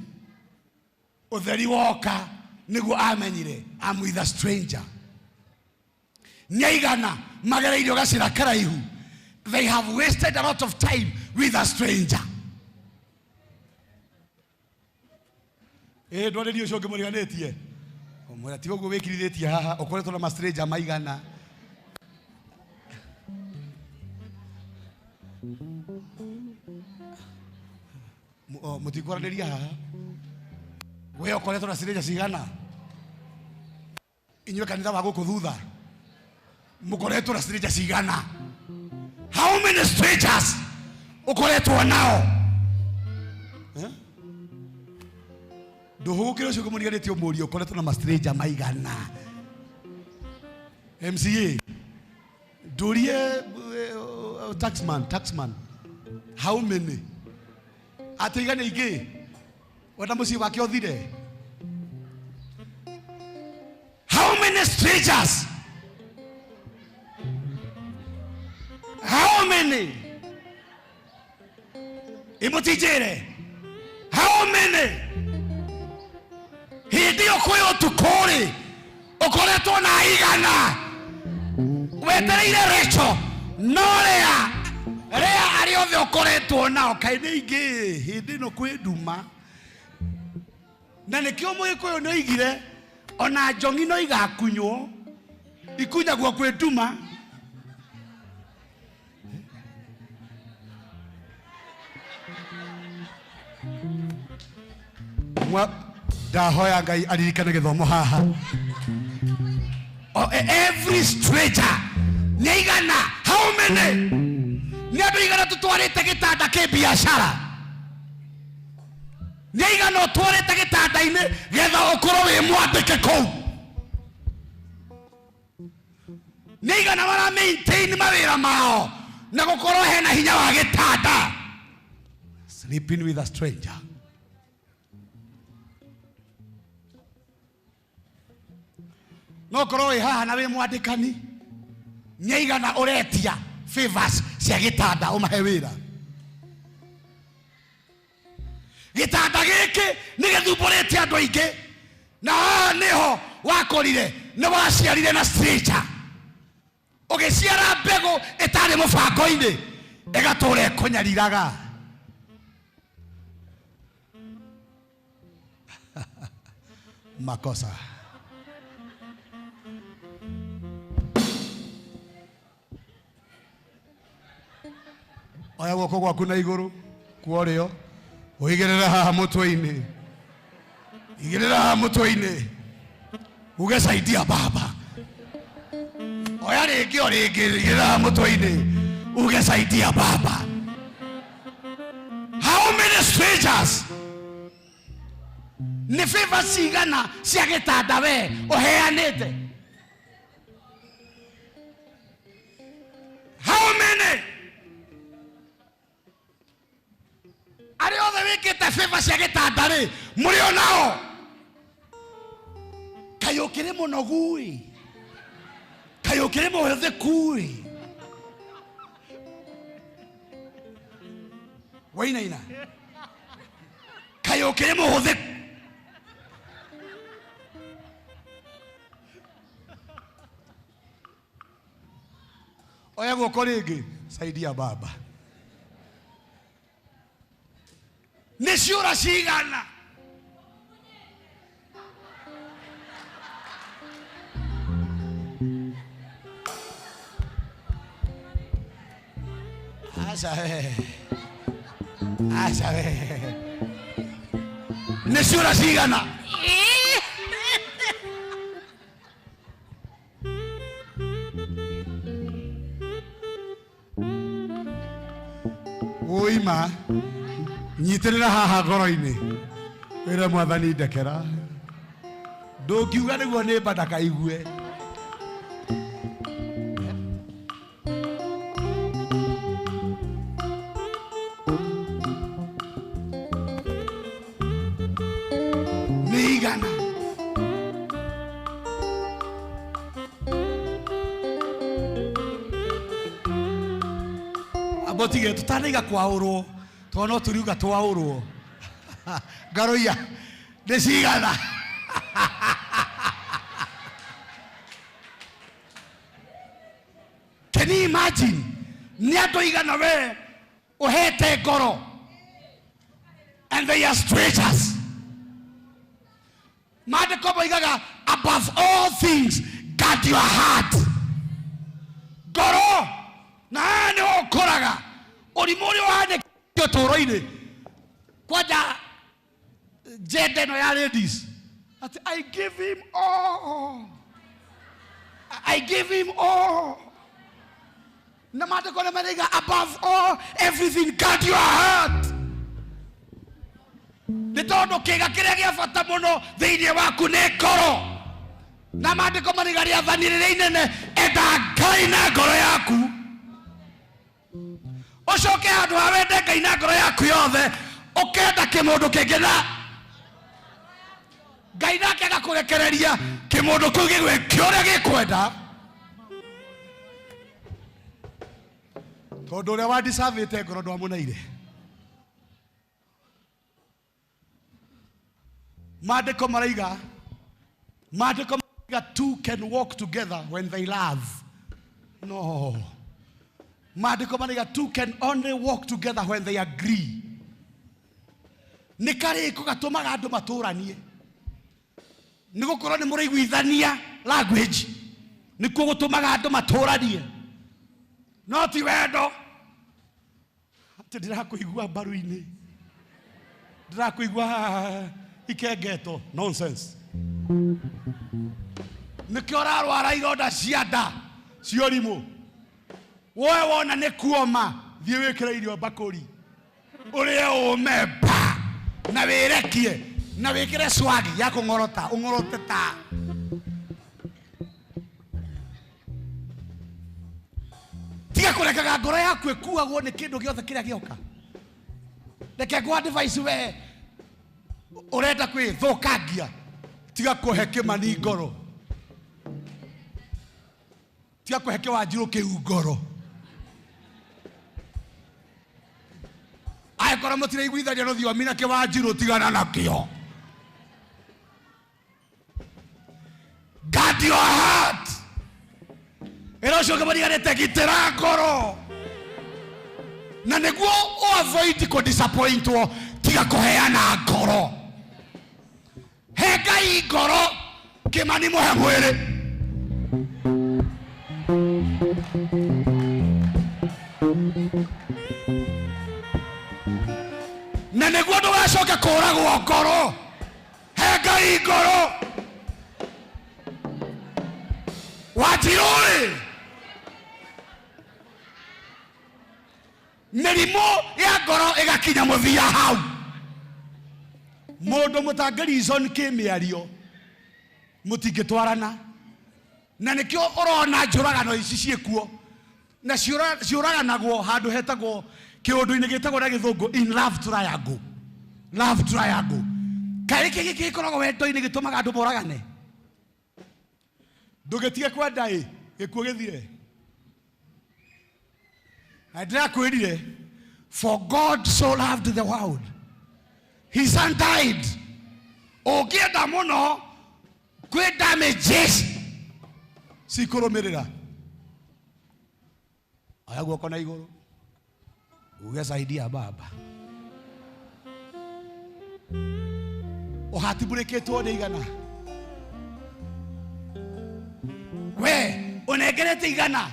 ũtheri woka nĩguo amenyire I'm with a stranger. Nĩaigana magereirio gacĩra karaihu. They have wasted a lot of time with a stranger. Ĩ ndwarĩrie ũcio ũngĩ mũriganĩtie ũmwĩra tiga ũguo wĩkirithĩtie haha ũkoretwo na ma-stranger maigana. Mũtikwaranĩria haha we ũkoretwo na stranger cigana? Inyuĩ kanitha wa gũkũ thutha mũkoretwo na stranger cigana? How many strangers ũkoretwo nao? Ndũhũgũkĩre ũcio ũngĩmũriganĩtie ũmũrie ũkoretwo na ma-stranger maigana. MCA ndũrie taxman how many atĩ igana ingĩ wenda mũciĩ wake ũthire. How many strangers? How many? Imũtinjĩre how many? Hĩndĩ ĩyo kwĩ ũtukũ rĩ ũkoretwo na igana wetereire Rachel no rĩa rĩa arĩa othe ũkoretwo nao kaĩ nĩ ingĩ hĩndĩ ĩno kwĩ nduma. Na nĩkĩo mũgĩkũyũ nĩ oigire ona njong'i no igakunywo ikunyagwo kwĩ nduma. Ndahoya Ngai aririkane gĩthomo haha. Every stranger nĩ igana. How many? Nĩ andũ igana tũtwarĩte gĩtanda kĩ biacara. Nĩ igana ũtwarĩte gĩtanda-inĩ getha ũkorwo wĩ mwandĩke kũu. Nĩ igana mara maintain mawĩra mao na gũkorwo hena hinya wa gĩtanda. Sleeping with a stranger. No korwo wĩ haha na wĩ mwandĩkani nĩ igana ũretia favors cia gĩtanda ũmahe wĩra. Gĩtanda gĩkĩ nĩ gĩthumbũrĩte andũ aingĩ na haha nĩho wakorire nĩ waciarire na stranger ũgĩciara mbegũ ĩtarĩ mũbango-inĩ ĩgatũra ĩkũnyariraga. Makosa. Oya guoko gwaku na igũrũ kwa ũrĩo ũigĩrĩre haha mũtwe-inĩ, igĩrĩra haha mũtwe-inĩ uge saidia baba. Oya rĩngĩ o rĩngĩ igĩrĩra haha mũtwe-inĩ uge saidia baba. How many strangers? Nĩ favor cigana cia gĩtanda we ũheanĩte? How many? Arĩa othe wĩkĩte favor cia gĩtanda rĩ mũrĩ o nao? Kaĩ ũkĩrĩ mũnogu-ĩ, kaĩ ũkĩrĩ mũhũthĩku-ĩ. Wainaina kaĩ ũkĩrĩ mũhũthĩku. Oya guoko rĩngĩ saidia baba. Nĩ ciũra cigana? Aca we. Aca we. Nĩ ciũra cigana? Ũima nyitĩrĩra haha ngoro-inĩ wĩre mwathani ndekera. Ndũngiuga nĩguo nĩmba ndakaigue. Nĩ igana. Tũtige tũtanaiga kwaũrwo tondũ no tũriuga twaũrwo. Ngaroia nĩ cigana? Can you imagine? Nĩ andũ igana we ũhete ngoro and they are strangers. Maandĩko moigaga above all things guard your heart. Ngoro na haha nĩho ũkoraga ũrimũ ũrĩa ũhanĩkĩte ũtũũro-inĩ. Kwanja njenda ĩno ya ladies ati I give him all, I give him all. Na maandĩko nĩ maraiga above all everything guard your heart. Nĩ tondũ kĩga kĩrĩa gĩa bata mũno thĩinĩ waku nĩ ngoro. Na maandĩko maraiga rĩathani rĩrĩa inene, enda Ngai na ngoro yaku. Ũcoke handũ ha wende Ngai na ngoro yaku yothe, ũkenda kĩmũndũ kĩngĩ na Ngai nake agakũrekereria kĩmũndũ kĩu gĩgwĩke ũrĩa gĩkwenda. Tondũ ũrĩa wandicavĩte ngoro ndwamũneire. Maandĩko maraiga, maandĩko maraiga two can walk together when they love. No. Maandĩko maraiga two can only walk together when they agree. Nĩ karĩko gatũmaga andũ matũranie. Nĩ gũkorwo nĩ mũraiguithania language. Nĩkuo gũtũmaga andũ matũranie. No ti wendo. Atĩ ndĩrakũigua mbaru-inĩ. Ndĩrakũigua ikengeto. Nonsense. Nĩkĩo ũrarwara ironda cia nda cia ũrimũ. Woe wona nĩ kuoma, thiĩ wĩkĩre irio mbakũri. Ũrĩe ũme mba na wĩrekie na wĩkĩre swagi ya kũng'orota, ũng'orote ta. Tiga kũrekaga ngoro yaku ĩkuagwo nĩ kĩndũ gĩothe kĩrĩa gĩoka. Reke ngũ advice we ũrenda kwĩthũkangia, tiga kũhe kĩmani ngoro, tiga kũhe kĩwanjirũ kĩu ngoro. Angĩkorwo mũtiraiguithania rũthiomi na kĩwanjirũ, tigana nakĩo. Guard your heart. Ĩra ũcio ũngĩ mũriganĩte, gitĩra ngoro. Na nĩguo ũ avoid kũ disappointwo, tiga kũheana ngoro. He Ngai ngoro, kĩmani mũhe mwĩrĩ. Na nĩguo ndũgacoke kũragwo ngoro, he Ngai ngoro. Wanjirũ-rĩ, mĩrimũ ya ngoro ĩgakinya mũthia hau. Mũndũ mũtangĩ reason kĩmĩario mũtingĩtwarana. Na nĩkĩo ũrona njũragano ici ciĩkuo na ciũraganagwo handũ hetagwo kĩũndũ-inĩ gĩtagwo na gĩthũngũ in love triangle. Love triangle. Kaĩ kĩ gĩkĩ gĩkoragwo wendo-inĩ gĩtũmaga andũ moragane? Ndũgĩtige kwenda ĩ, gĩkuũ gĩthire. Na ndĩrakwĩrire, for God so loved the world, his son died. Ũngĩenda mũno kwĩ damages cikũrũmĩrĩra. Oya guoko na igũrũ uge saidia baba. Ũhatibũrĩkĩtwo nĩ igana, we ũnengerete igana,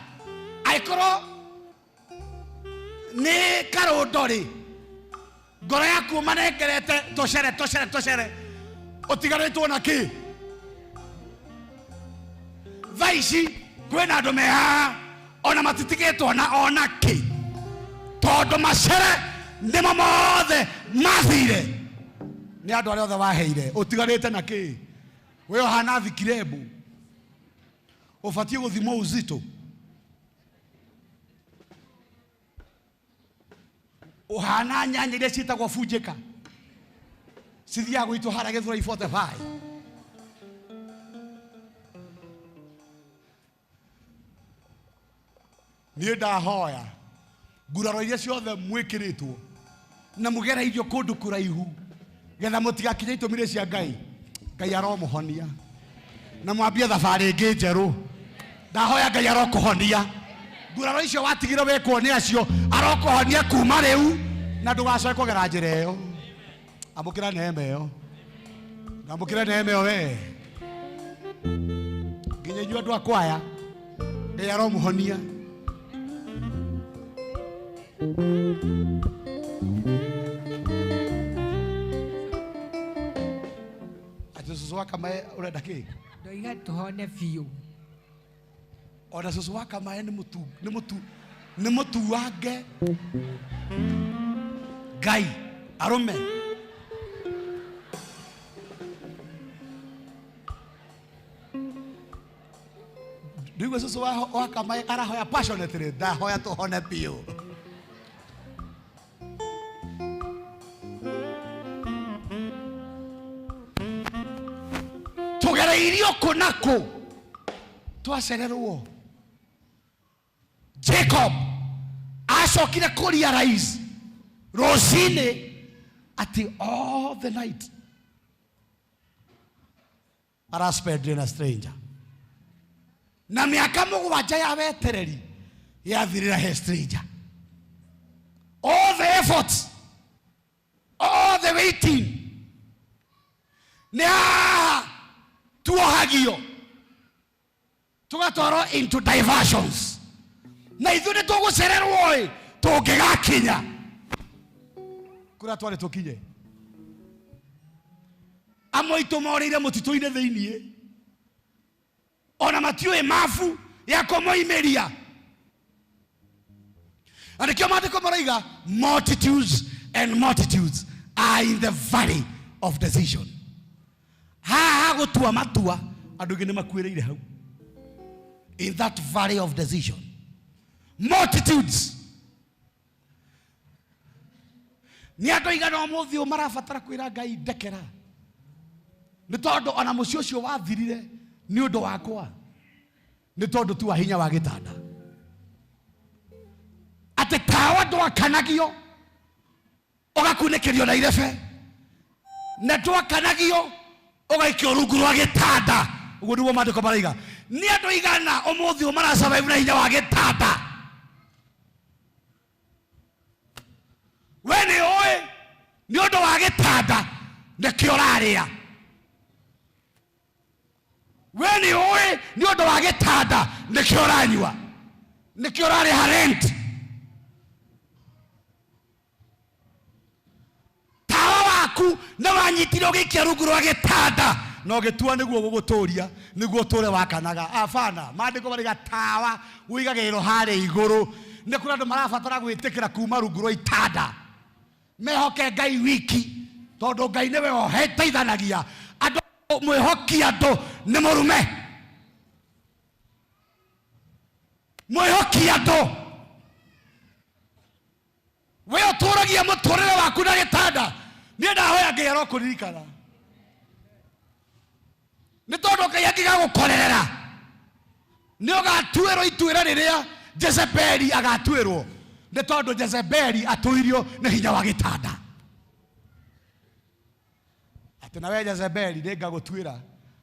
angĩkorwo nĩ karũndo rĩ, ngoro yaku ũmanengerete tũcere tũcere tũcere, ũtigarĩtwo na kĩ? Thaa ici kwĩna andũ me haha ona matitigĩtwo na ona kĩ, tondũ macere nĩmo mothe mathire nĩ andũ arĩa othe waheire. Ũtigarĩte na kĩ? We ũhana thikirembu, ũbatiĩ gũthimwo uzito. Ũhana nyanya iria ciĩtagwo bunjĩka, cithiaga gũitwo harĩa Gĩthũrai 45. Niĩ ndahoya Nguraro iria ciothe mwĩkĩrĩtwo na mũgereirio kũndũ kũraihu getha mũtigakinye itũmi cia Ngai. Ngai aromũhonia na mwambie thabarĩ ĩngĩ njerũ. Ndahoya Ngai arokũhonia. Nguraro icio watigire wĩkwo nĩ acio arokũhonia kuma rĩu na ndũgacoke kũgera njĩra ĩyo. Amũkĩra neema ĩyo. Amũkĩra neema ĩyo we. Nginya inyuĩ andũ a kwaya Ngai aromũhonia. Atĩ cũcũ wa Kamae ũrenda kĩ? Ndoiga tũhone biũ. Ona cũcũ wa Kamae nĩ mũtuange. Ngai arũme. Ndiguo cũcũ wa Kamae arahoya passionately, ndahoya tũhone biũ. Tugereirio kũ na kũ twacererwo. Jacob acokire kũ realize rũcinĩ atĩ all the night araspend na stranger na mĩaka mũgwanja ya wetereri yathirĩra he stranger. All the efforts, all the waiting, nĩ haha tuohagio tugatwarwo into diversions na ithuĩ nĩ tũgũcererwo ĩ tũngĩgakinya kũrĩa twarĩ tũkinye. Amwe aitũ morĩire mũtitũ-inĩ thĩiniĩ ona matiũĩ mabu ya kũmoimĩria. Na nĩkĩo maandĩko maroiga multitudes and multitudes are in the valley of decision. Haha gũtua matua andũ aingĩ nĩ makuĩrĩire hau in that valley of decision. Multitudes nĩ andũ aigana ũmũthĩ ũyũ marabatara kwĩra Ngai ndekera, nĩ tondũ ona mũciĩ ũcio wathirire nĩ ũndũ wakwa, nĩ tondũ tu wa hinya wa gĩtanda. Atĩ tawa ndwakanagio ũgakunĩkĩrio na irebe, na ndwakanagio ũgaikio rungu rwa gĩtanda. Ũguo nĩguo maandĩko maraiga. Nĩ andũ aigana ũmũthĩ ũyũ marasurvive na hinya wa gĩtanda. We nĩ ũĩ nĩ ũndũ wa gĩtanda nĩkĩo ũrarĩa. We nĩ ũĩ nĩ ũndũ wa gĩtanda nĩkĩo ũranyua, nĩkĩo ũrarĩha rent. Tawa waku nĩ wanyitire ũgĩikia rungu rwa gĩtanda na ũgĩtua nĩguo gũgũtũria, nĩguo ũtũre wakanaga. Abana, maandĩko maraiga tawa ũigagĩrĩrwo harĩa igũrũ. Nĩ kũrĩ andũ marabatara gwĩtĩkĩra kuma rungu rwa itanda, mehoke Ngai wiki, tondũ Ngai nĩwe ũteithanagia andũ. Mwĩhoki andũ nĩ mũrume, mwĩhoki andũ. We ũtũragia mũtũrĩre waku na gĩtanda. Niĩ ndahoya Ngai arokũririkana, nĩ tondũ Ngai angĩgagũkorerera nĩ ũgatuĩrwo ituĩra rĩrĩa Jezebeli agatuĩrwo, nĩ tondũ Jezebeli atũirio nĩ hinya wa gĩtanda. Atĩ nawe Jezebeli nĩ ngagũtuĩra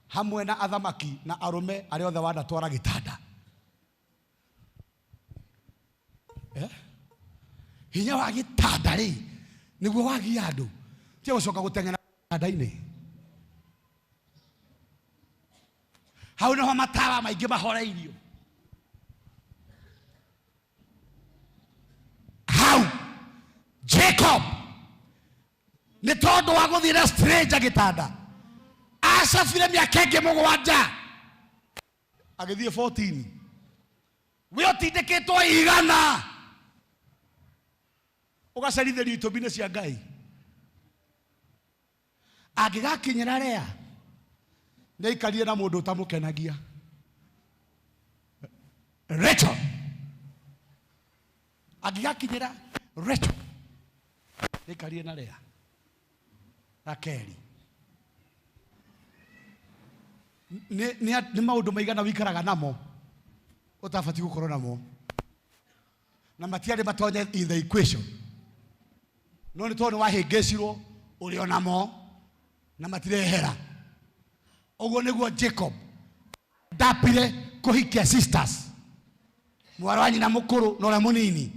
hamwe na athamaki na arũme arĩa othe wanatwara gĩtanda. Hinya wa gĩtanda rĩ nĩguo wagia andũ tia gũcoka gũteng'era gĩtanda-inĩ. Hau nĩho matawa maingĩ mahoreirio. Hau Jacob nĩ tondũ wa gũthiĩ na stranger gĩtanda acabire mĩaka ĩngĩ mũgwanja agĩthiĩ 14. We ũtindĩkĩtwo igana ũgacerithĩrio itũmi-inĩ cia Ngai. Angĩgakinyĩra Lea nĩ aikarire na mũndũ ũtamũkenagia. Rachel angĩgakinyĩra Rachel nĩ aikarire na Lea. Rakeli nĩ maũndũ maigana wĩikaraga namo ũtabatiĩ gũkorwo namo. Na matiarĩ matonye in the equation, no nĩ tondũ nĩ wahĩngĩcirwo ũrĩ onamo na matirehera. Ũguo nĩguo Jacob ndapire kũhikia sisters, mwarĩ wa nyina mũkũrũ na ũrĩa mũnini,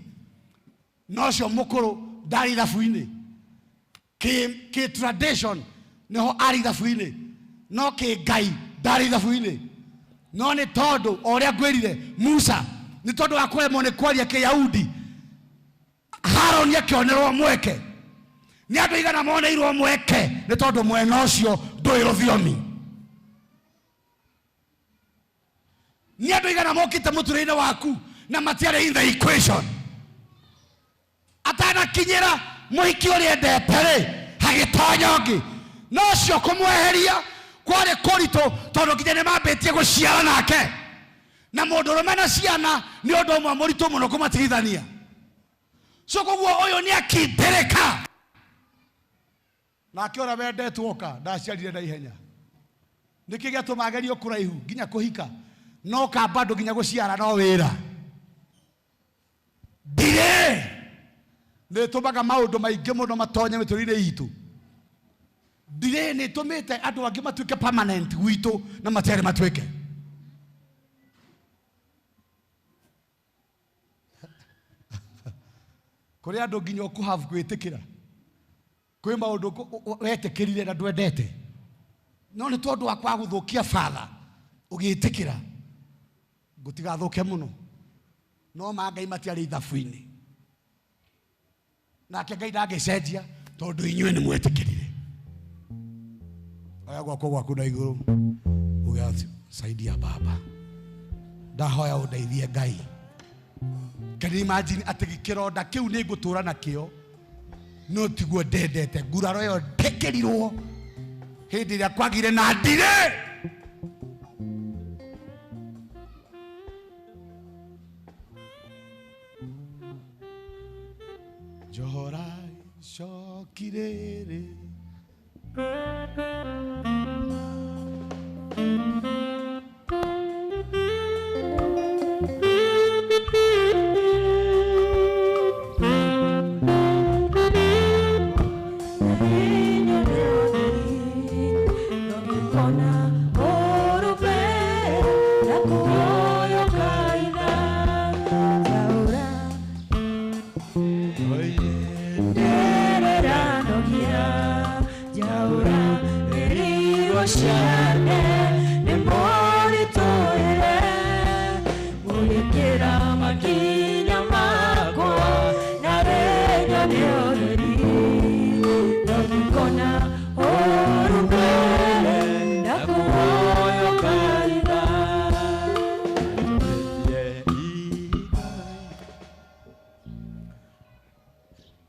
na ũcio mũkũrũ ndarĩ ithabu-inĩ. Kĩ tradition nĩho arĩ ithabu-inĩ, no kĩ Ngai ndarĩ ithabu-inĩ. No nĩ tondũ o ũrĩa ngwĩrire Musa, nĩ tondũ wa kũremwo nĩ kwaria Kĩyahudi, Haroni akĩonerwo mweke. Nĩ andũ igana moneirwo mweke nĩ tondũ mwena ũcio ndũĩ rũthiomi. Nĩ andũ igana mokĩte mũtũrĩre-inĩ waku na matiarĩ in the equation. Atanakinyĩra mũhiki ũrĩa endete rĩ, hagĩtonya ũngĩ, no ũcio kũmweheria kwarĩ kũritũ tondũ nginya nĩ mambĩtie gũciara nake, na mũndũrũme na ciana nĩ ũndũ ũmwe mũritũ mũno kũmatigithania. So koguo ũyũ nĩ akindĩrĩka. Nake ũrĩa wendetwo oka ndaciarire na ihenya. Nĩkĩ gĩatũma agerio kũraihu nginya kũhika, no ka bado nginya gũciara no wĩra. Ndirĩ nĩ ĩtũmaga maũndũ maingĩ mũno matonye mĩtũrĩre itũ. Ndirĩ nĩ ĩtũmĩte andũ angĩ matuĩke permanent gwitũ na matiarĩ matuĩke. Kũrĩ andũ nginya ũkũhave gwĩtĩkĩra kwĩ maũndũ wetĩkĩrire na ndwendete, no nĩ tondũ wa kwaga gũthũkia batha ũgĩtĩkĩra ngũtigathũke mũno. No ma Ngai matiarĩ ithabu-inĩ, nake Ngai ndangĩcenjia tondũ inyuĩ nĩ mwetĩkĩrire. Oya guoko gwaku na igũrũ uge, saidia Baba, ndahoya ũndeithie Ngai. Can you imagine atĩ kĩronda kĩu nĩ ngũtũra nakĩo, no tiguo ndendete nguraro ĩyo ndĩkĩrirwo hĩndĩ ĩrĩa kwagire na ndirĩ. Njohora icoki rĩrĩ.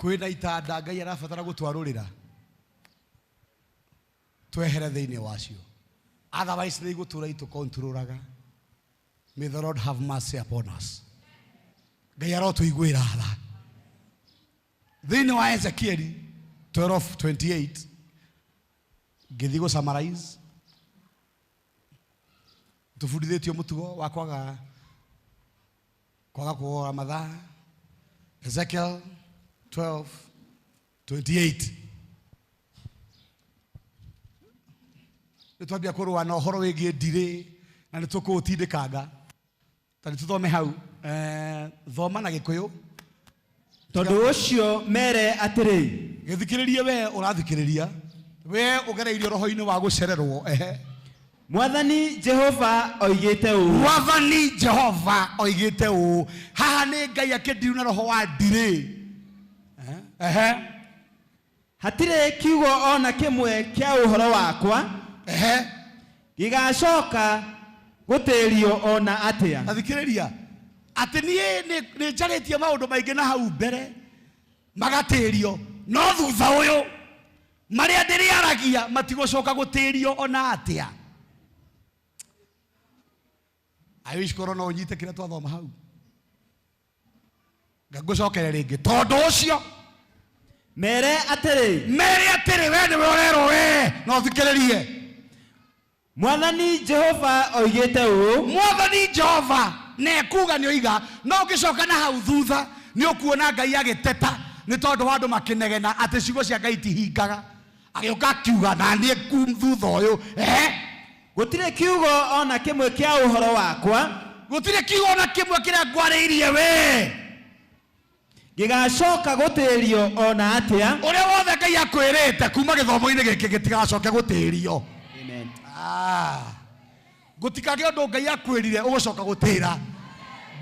Kwĩna itanda Ngai arabatara gũtwarũrĩra twehere thĩinĩ wacio, otherwise nĩ igũtũra itũkontrolaga. May the Lord have mercy upon us. Ngai arotũiguĩra tha. Thĩinĩ wa Ezekieli 12:28, ngĩthiĩ gũ summarize, tũbundithĩtio mũtugo wa kwaga kũgora mathaa. Ezekiel 12:28, nĩ twambia kũrũa na ũhoro wĩgiĩ ndirĩ na nĩ tũkũũtindĩkanga. Ta nĩ tũthome hau. Thoma na Gĩkũyũ. Tondũ ũcio mere atĩrĩ, gĩthikĩrĩrie we ũrathikĩrĩria, we ũgereirio roho-inĩ wa gũcererwo. Ehe. Mwathani Jehova oigĩte ũũ. Mwathani Jehova oigĩte ũũ. Haha nĩ Ngai akĩndiru na roho wa ndirĩ. Ehe. Hatirĩ kiugo ona kĩmwe kĩa ũhoro wakwa Ehe. gĩgacoka gũtĩrio ona atĩa. Athikĩrĩria atĩ niĩ nĩ njarĩtie maũndũ maingĩ na hau mbere magatĩrio, no thutha ũyũ marĩa ndĩrĩaragia matigũcoka gũtĩrio ona atĩa. I wish korwo no ũnyite kĩrĩa twathoma hau. Ngũcokere rĩngĩ. Tondũ ũcio mere atĩrĩ, mere atĩrĩ, we nĩwe ũrerwo we no ũthikĩrĩrie. Mwathani Jehova oigĩte ũũ. Mwathani Jehova na ekuga nĩ oiga, no ũngĩcoka na hau thutha Nĩ ũkuona Ngai agĩteta nĩ tondũ wa andũ makĩnegena atĩ ciugo cia Ngai itihingaga. Agĩũka akiuga na niĩ thutha ũyũ. Gũtirĩ kiugo ona kĩmwe kĩa ũhoro wakwa. Gũtirĩ kiugo ona kĩmwe kĩrĩa ngwarĩirie we. Gĩgacoka gũtĩrio ona atĩa. Ũrĩa wothe Ngai akwĩrĩte kuma gĩthomo-inĩ gĩkĩ gĩtigacoke gũtĩrio. Amen. Gũtikagĩe ũndũ Ngai akwĩrire ũgũcoka gũtĩra.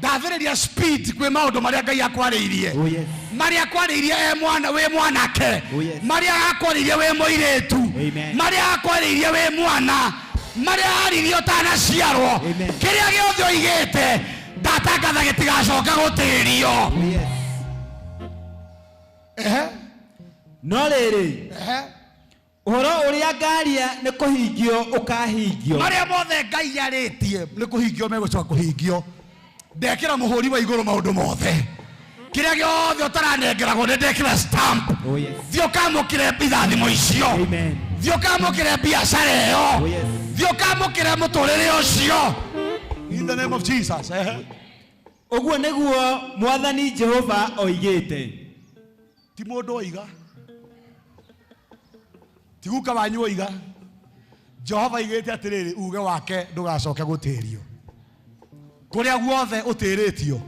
Ndathĩrĩria speed kwĩ maũndũ marĩa Ngai akwarĩirie. Oh yes. Marĩa akwarĩirie e mwana wĩ mwanake. Oh yes. Marĩa akwarĩirie wĩ mũirĩtu. Amen. Marĩa akwarĩirie wĩ mwana. Marĩa aririe ũtanaciarwo. Amen. Kĩrĩa gĩothe oigĩte ndatangatha gĩtigacoka gũtĩrio. Oh yes. No rĩrĩ, ũhoro ũrĩa ngaria nĩ kũhingio ũkahingio. Marĩa mothe Ngai arĩtie nĩ kũhingio megũcoka kũhingio. Ndekĩra mũhũri wa igũrũ maũndũ mothe. Kĩrĩa gĩothe ũtaranengeragwo nĩ ndekĩra stamp. Oh yes. Thiĩ ũkamũkĩre irathimo icio. Amen. Thiĩ ũkamũkĩre biacara ĩyo. Oh yes. Thiĩ ũkamũkĩre mũtũrĩre ũcio. In the name of Jesus. Ũguo nĩguo Mwathani Jehova oigĩte. Ti mũndũ oiga. Ti guka wanyu oiga. Jehova oigĩte atĩrĩrĩ, uge wake ndũgacoke gũtĩrio. Kũrĩa guothe ũtĩrĩtio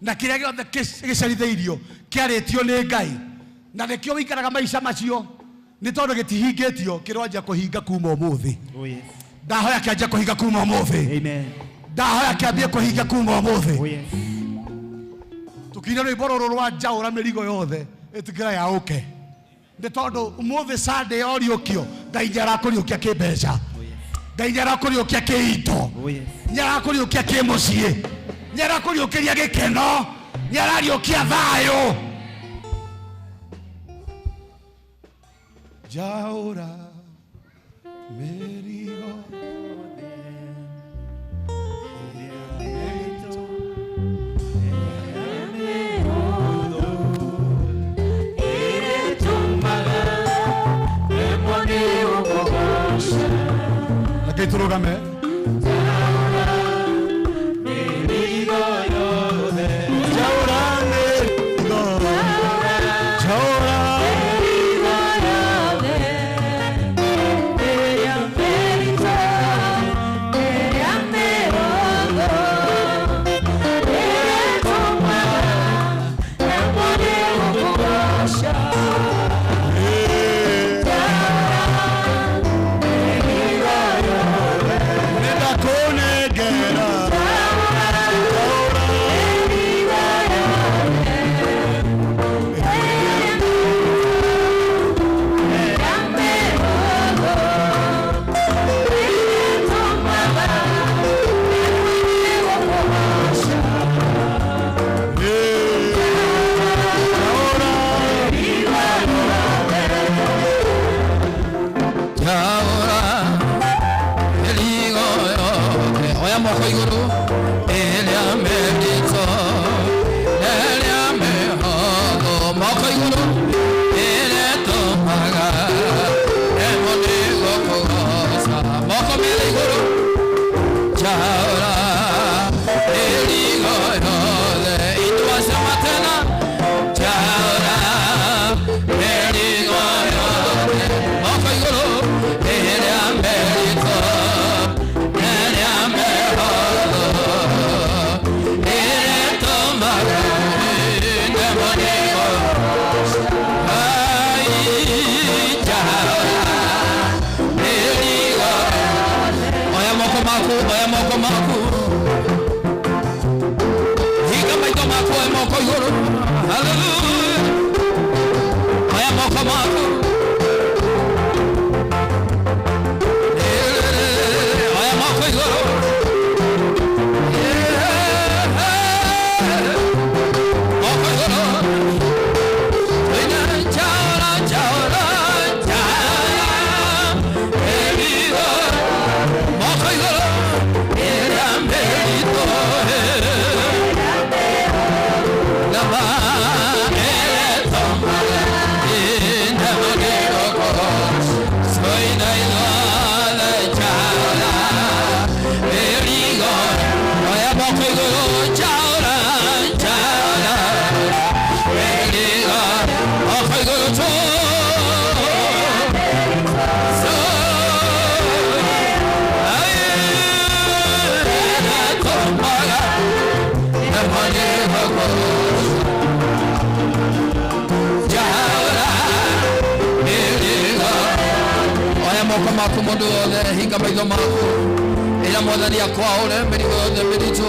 na kĩrĩa gĩothe gĩcerithĩirio kĩarĩtio nĩ Ngai na nĩkĩo wĩikaraga maica macio nĩ tondũ gĩtihingĩtio kĩronjia kũhinga kuma ũmũthĩ. Oh yes. Ndahoya kĩanjia kũhinga kuma ũmũthĩ. Amen. Ndahoya kĩambie kũhinga kuma ũmũthĩ. Oh yes. Tũkĩina rwĩmbo rũrũ rwa njaũra mĩrigo yothe ĩtĩkĩra yaũke nĩ tondũ ũmũthĩ Sunday ya ũriũkio Ngai nĩarakũriũkia kĩmbeca. Oh yes. Ngai nĩarakũriũkia kĩindo. Oh yes. Nĩarakũriũkia kĩmũciĩ. Nĩarakũriũkĩria gĩkeno. Nĩarariũkia thayũ. Njaũra mĩrigo Reke tũrũgame. Njaũra mĩrigo. Njaũra. Nĩndakũnengera. Njaũra mĩrigo yothe, oya moko igũrũ, ĩrĩa mĩritũ, ĩrĩa mĩhũthũ, moko igũrũ, ĩrĩa ĩtũmaga rĩmwe nĩ gũkũgoca, moko merĩ igũrũ. Njaũra mĩrigo yothe, itwacema tena. Njaũra mĩrigo yothe, moko igũrũ, ĩrĩa mĩritũ, ĩrĩa mĩhũthũ, ĩrĩa ĩtũmaga rĩmwe nĩ gũkũgoca. maku mũndũ wothe, hinga maitho maku. Ĩra Mwathani akwaũre mĩrigo yothe mĩritũ.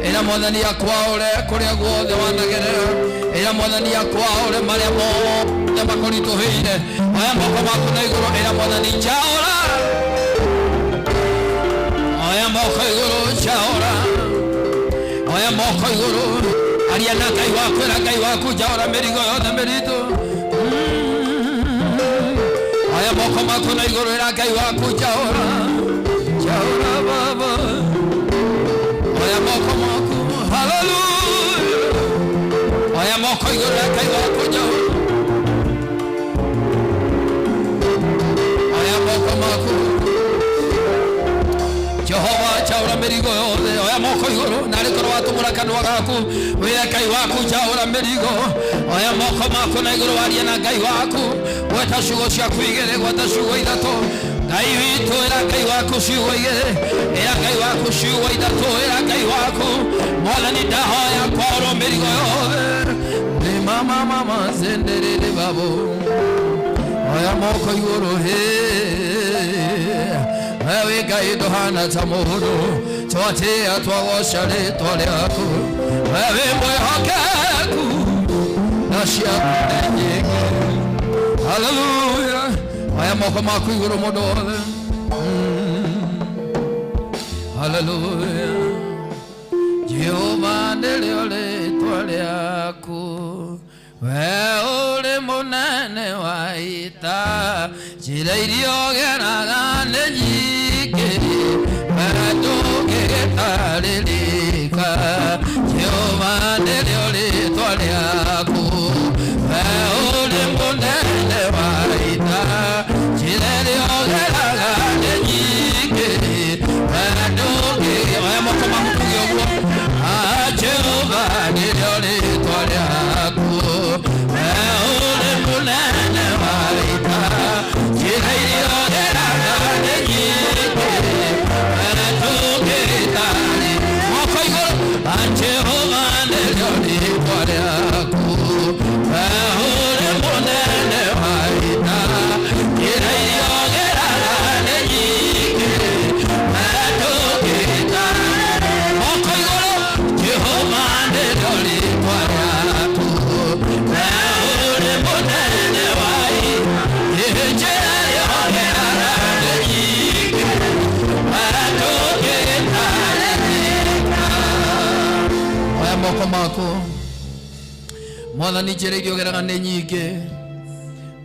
Ĩra Mwathani akwaũre kũrĩa guothe wanagerera. Ĩra Mwathani akwaũre marĩa mothe makũritũhĩire. Oya moko maku na igũrũ, ĩra Mwathani njaũra. Oya moko igũrũ, njaũra. Oya moko igũrũ, aria na Ngai waku, ĩra Ngai waku njaũra mĩrigo yothe mĩritũ. Oya moko maku na igũrũ, ĩra Ngai waku njaũra. Njaũra Baba. Oya moko maku, hallelujah. Oya moko igũrũ, ĩra Ngai waku njaũra. Oya moko maku. Jehova njaũra mĩrigo yothe. Oya moko igũrũ, narĩ korwo watumũra kanua gaku wĩre Ngai waku njaũra mĩrigo. Oya moko maku na igũrũ, warie na Ngai waku. Gweta ciugo ciaku igĩrĩ, gweta ciugo ithatũ. Ngai witũ, ĩra Ngai waku ciugo igĩrĩ, ĩra Ngai waku ciugo ithatũ, ĩra Ngai waku Mwathani ndahoya kwaũrwo mĩrigo yothe. Nĩ mama mama zenderere babo. Oya moko igũrũ, hĩ. Wewe Ngai ndũhana ta mũndũ, twatĩa twagoca rĩtwa rĩaku. Wewe mwĩhokeku na ciaku nĩ nyingĩ. Hallelujah. Oya moko maku igũrũ mũndũ wothe. Hallelujah. Jehova nĩrĩo rĩtwa rĩaku. We ũrĩ mũnene wa ita, njĩra iria ũgeraga nĩ nyingĩ, we ndũngĩtarĩrĩka. Jehova nĩrĩo rĩtwa rĩaku. We ũrĩ mũnene wa ita, njĩra iria ũgeraga nĩ nyingĩ, we ndũngĩ. Oya moko maku tuge ũguo. Ah, Jehova nĩrĩo rĩtwa rĩaku. We ũrĩ mũnene wa ita, njĩra iria ũgeraga nĩ nyingĩ, we ndũngĩtarĩ. Moko igũrũ. Ah, Jehova nĩrĩo rĩtwa rĩaku. We ũrĩ mũnene wa ita, njĩra iria ũgeraga nĩ nyingĩ, we ndũngĩtarĩ. Moko igũrũ. Jehova nĩrĩo rĩtwa rĩaku. We ũrĩ mũnene wa ita, njĩra iria ũgeraga nĩ nyingĩ, we ndũngĩtarĩrĩka. Oya moko maku. Mwathani njĩra iria ũgeraga nĩ nyingĩ.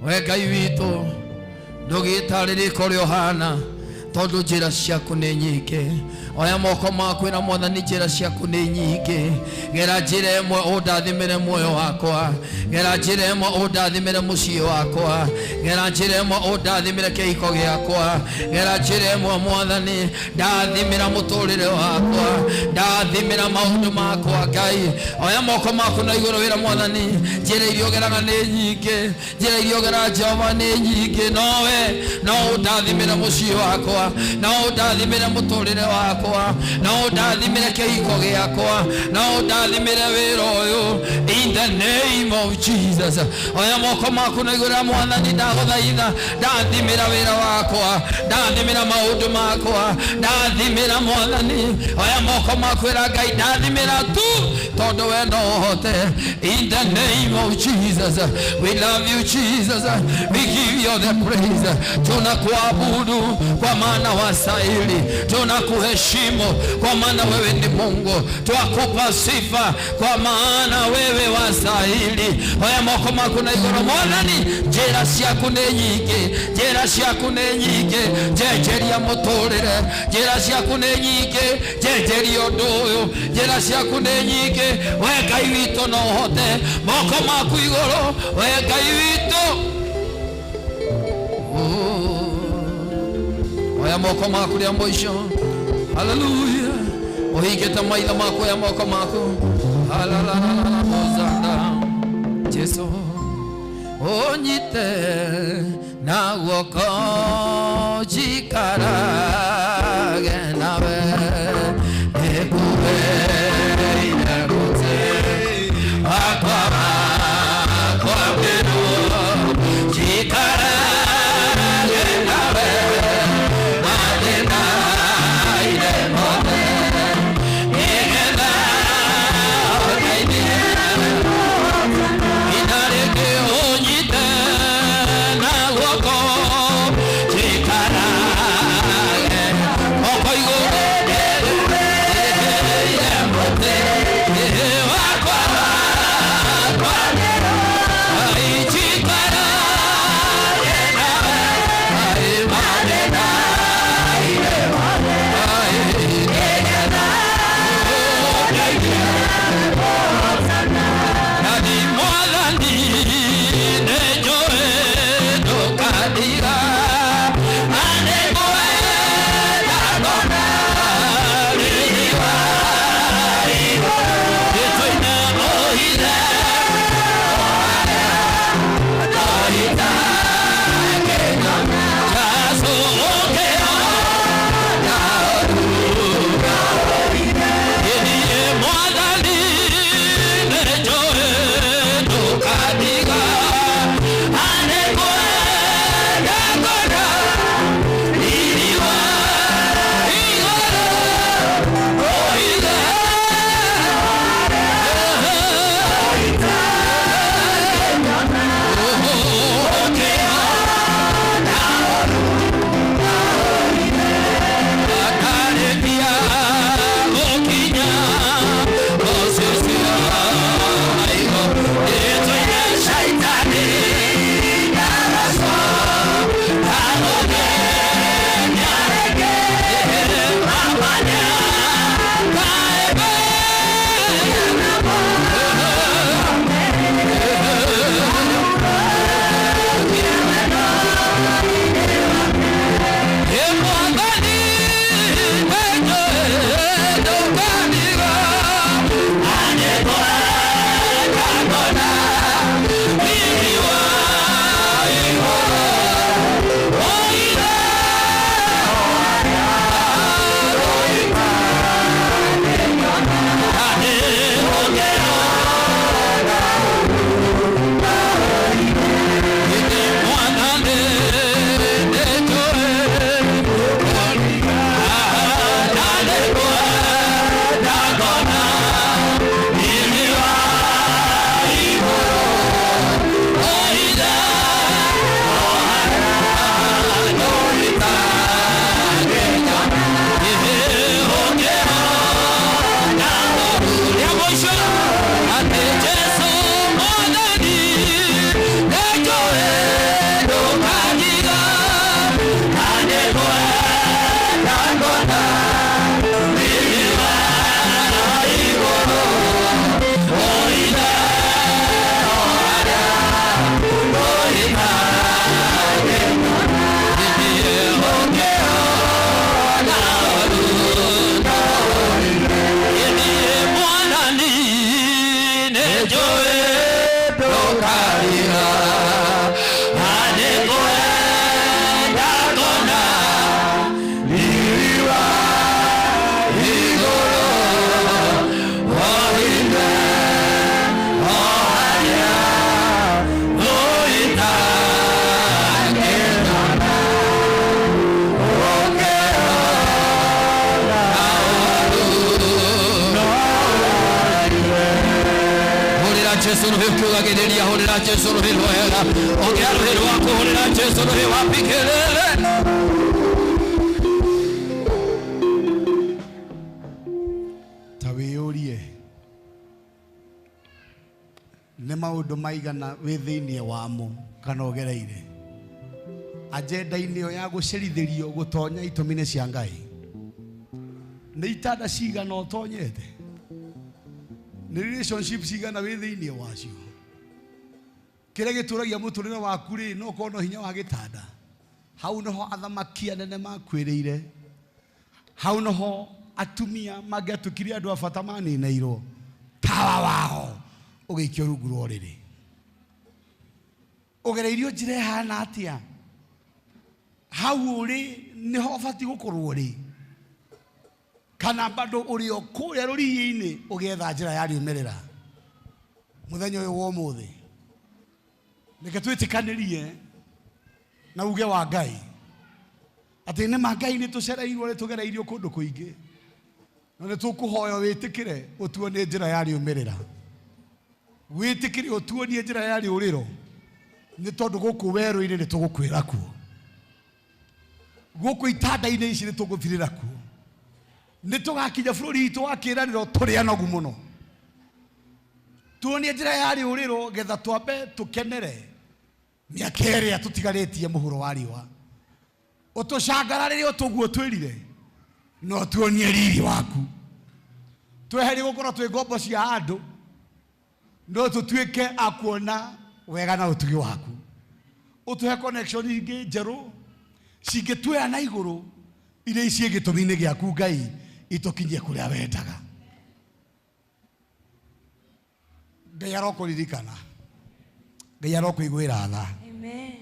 We Ngai witũ ndũgĩtarĩrĩka ũrĩa ũhana, tondũ njĩra ciaku nĩ nyingĩ. Oya moko maku, ĩra Mwathani njĩra ciaku nĩ nyingĩ. Gera njĩra ĩmwe ũndathimĩre muoyo wakwa. Gera njĩra ĩmwe ũndathimĩre mũciĩ wakwa. Gera njĩra ĩmwe ũndathimĩre kĩhiko gĩakwa. Gera njĩra ĩmwe Mwathani ndathimĩra mũtũrĩre wakwa, ndathimĩra maũndũ makwa Ngai. Oya moko maku na igũrũ, wĩra Mwathani njĩra iria ũgeraga nĩ nyingĩ, njĩra iria ũgeraga Jehova nĩ nyingĩ, nowe no ũndathimĩre mũciĩ wakwa, no ũndathimĩre mũtũrĩre wakwa, no ũndathimĩre kĩhiko gĩakwa, no ũndathimĩre wĩra ũyũ, in the name of Jesus. Oya moko maku na igũrũ, Mwathani ndagũthaitha ndathimĩra wĩra wakwa, ndathimĩra maũndũ makwa, ndathimĩra Mwathani. Oya moko maku, ĩra Ngai ndathimĩra tu, tondũ we no ũhote, in the name of Jesus. We love you Jesus, we give you the praise. Tunakuabudu kwa maana wastahili, tunakuheshimu kwa maana wewe ni Mungu, twakupa sifa kwa maana wewe wastahili. Oya moko maku na igũrũ, Mwathani njĩra ciaku nĩ nyingĩ, njĩra ciaku nĩ nyingĩ, njenjeria mũtũrĩre, njĩra ciaku nĩ nyingĩ, njenjeria ũndũ ũyũ, njĩra ciaku nĩ nyingĩ, we Ngai witũ no ũhote. Moko maku igũrũ, we Ngai witũ. Oh. Oya moko maku rĩa mũico. Hallelujah. Ũhingĩte maitho maku, oya moko maku. Halalalala mozanda. Jesu ũnyite na guoko njikarage nawe, nĩkuheire mũtĩ wakwa wakwa mĩrũ, njikarage nawe. Jesu rũhĩ ũkiugagĩrĩria, hũrĩra Jesu rũhĩ rwega. Ongea rũhĩ rwaku, hũrĩra Jesu rũhĩ wapikĩrĩre. Ta wĩyũrie nĩ maũndũ maigana wĩ thĩinĩ wamo kana ũgereire agenda-inĩ ĩyo ya gũcerithĩrio gũtonya itũmi-inĩ cia Ngai. Nĩ itanda cigana ũtonyete, nĩ relationship cigana wĩ thĩinĩ wacio. Kĩrĩa gĩtũragia mũtũrĩre waku rĩ, no ũkorwo no hinya wa gĩtanda. Hau nĩho athamaki anene makuĩrĩire, hau nĩho atumia mangĩatuĩkire andũ a bata maninĩirwo, tawa wao ũgĩikio rungu rwa ũrĩrĩ. Ũgereirio njĩra ĩhana atĩa? Hau ũrĩ nĩho ũbatiĩ gũkorwo ũrĩ, kana bado ũrĩ o kũrĩa rũriĩ-inĩ ũgĩetha njĩra ya riumĩrĩra. Mũthenya ũyũ wa ũmũthĩ reke twĩtĩkanĩrie na uge wa Ngai atĩ nĩ ma Ngai nĩ tũcereirwo, nĩ tũgereirio kũndũ kũingĩ, na nĩ tũkũhoya wĩtĩkĩre ũtuonie njĩra ya riumĩrĩra, wĩtĩkĩre ũtuonie njĩra ya rĩũrĩro, nĩ tondũ gũkũ werũ-inĩ nĩ tũgũkwĩra kuo, gũkũ itanda-inĩ ici nĩ tũgũthirĩra kuo, nĩ tũgakinya bũrũri witũ wa kĩĩranĩro tũrĩ anogu mũno. Tuonie njĩra ya rĩũrĩro getha twambe tũkenere mĩaka ĩrĩa tũtigarĩtie mũhuro wa riũa, ũtũcangararĩre ũtũguo twĩrire, no tuonie riri waku. Tweherie gũkorwo twĩ ngombo cia andũ, no tũtuĩke a kuona wega na ũtugi waku. Ũtũhe connection ingĩ njerũ cingĩtuoya na igũrũ, iria ciĩ gĩtũmi-inĩ gĩaku Ngai, itũkinyie kũrĩa wendaga. Ngai arokũririkana, Ngai arokũiguĩra tha. Amen.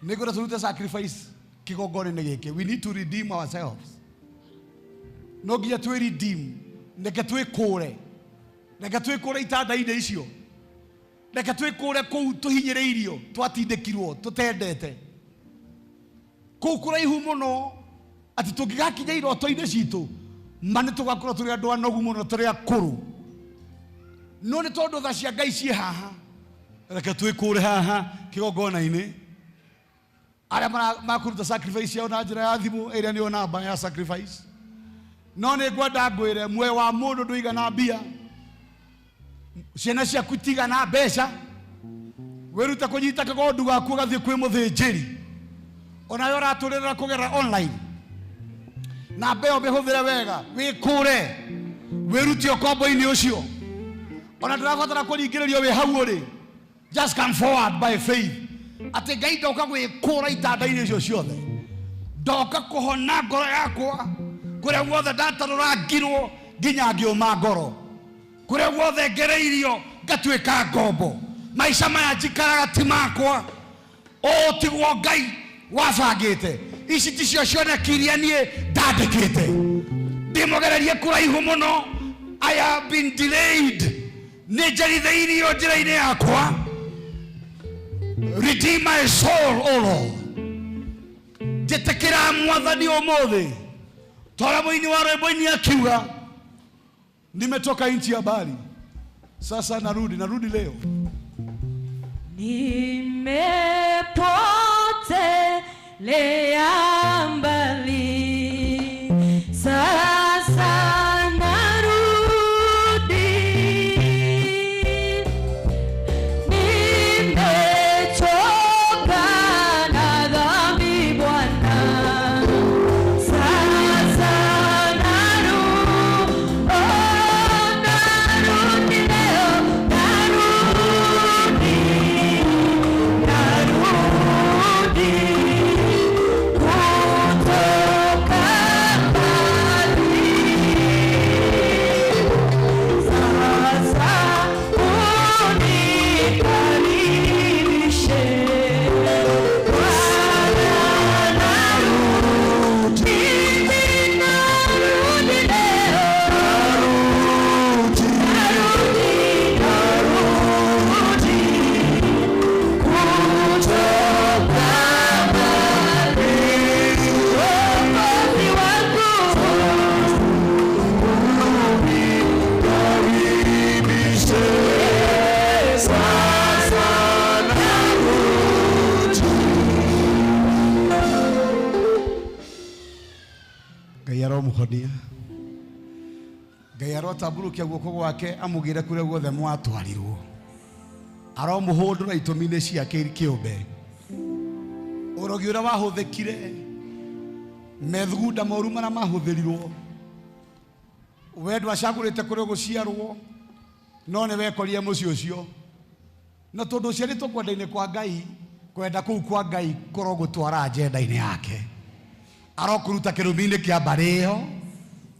Nĩngwenda tũrute sacrifice kĩgongona-inĩ gĩkĩ. We need to redeem ourselves. No nginya twĩ redeem, reke twĩkũre, reke twĩkũre itanda-inĩ icio, reke twĩkũre kũu tũhinyĩrĩirio, twatindĩkirwo, tũtendete kũu kũraihu mũno, atĩ tũngĩgakinya iroto-inĩ citũ ma nĩ tũgakorwo tũrĩ andũ anogu mũno, tũrĩ akũrũ. No nĩ tondũ tha cia Ngai ciĩ haha, reke twĩkũre haha kĩgongona-inĩ. Arĩa makũruta sacrifice ciao na njĩra ya thimũ, ĩrĩa nĩyo namba ya sacrifice. No nĩ ngwenda ngwĩre, muoyo wa mũndũ ndũigana mbia, ciana ciaku itigana mbeca. Wĩrute kũnyita kĩgondu gaku ũgathiĩ kwĩ mũthĩnjĩri, onawe ũratũrĩrĩra kũgerera online. Namba ĩyo mĩhũthĩre wega, wĩkũre, wĩrute ũkombo-inĩ ũcio. Ona ndũrabatara kũringĩrĩrio wĩ hau ũrĩ, just come forward by faith atĩ Ngai ndoka gwĩkũra itanda-inĩ icio ciothe, ndoka kũhona ngoro yakwa kũrĩa guothe ndatarũrangirwo nginya ngĩũma ngoro, kũrĩa guothe ngereirio ngatuĩka ngombo. Maica maya njikaraga ti makwa, ũũ tiguo Ngai wabangĩte, ici ticio cioneki iria niĩ ndandĩkĩte. Ndĩmũgererie kũraihu mũno, I have been delayed, nĩ njerithĩirio njĩra-inĩ yakwa. Redeem my soul, O Lord. Njĩtĩkĩra Mwathani ũmũthĩ, tora mũini wa rwĩmbo-inĩ akiuga, nimetoka nchi ya mbali, sasa narudi, narudi leo. Nimepotelea mbali, sasa narudi. Nimechoka na dhambi Bwana, sasa narudi. Oh, narudi leo, narudi, narudi. Aromũhonia. Ngai arotambũrũkia guoko gwake amũgĩre kũrĩa guothe mwatwarirwo. Aromũhũndũra itũmi-inĩ ciake kĩũmbe. Ũrogi ũrĩa wahũthĩkire, methugunda moru marĩa mahũthĩrirwo, we ndwacagũrĩte kũrĩa ũgũciarwo, no nĩ wekorire mũciĩ ũcio. Na tondũ ũciarĩtwo kwenda-inĩ kwa Ngai, kwenda kũu kwa Ngai kũrogũtwara agenda-inĩ yake. Arokũruta kĩrumi-inĩ kĩa mbarĩ ĩyo,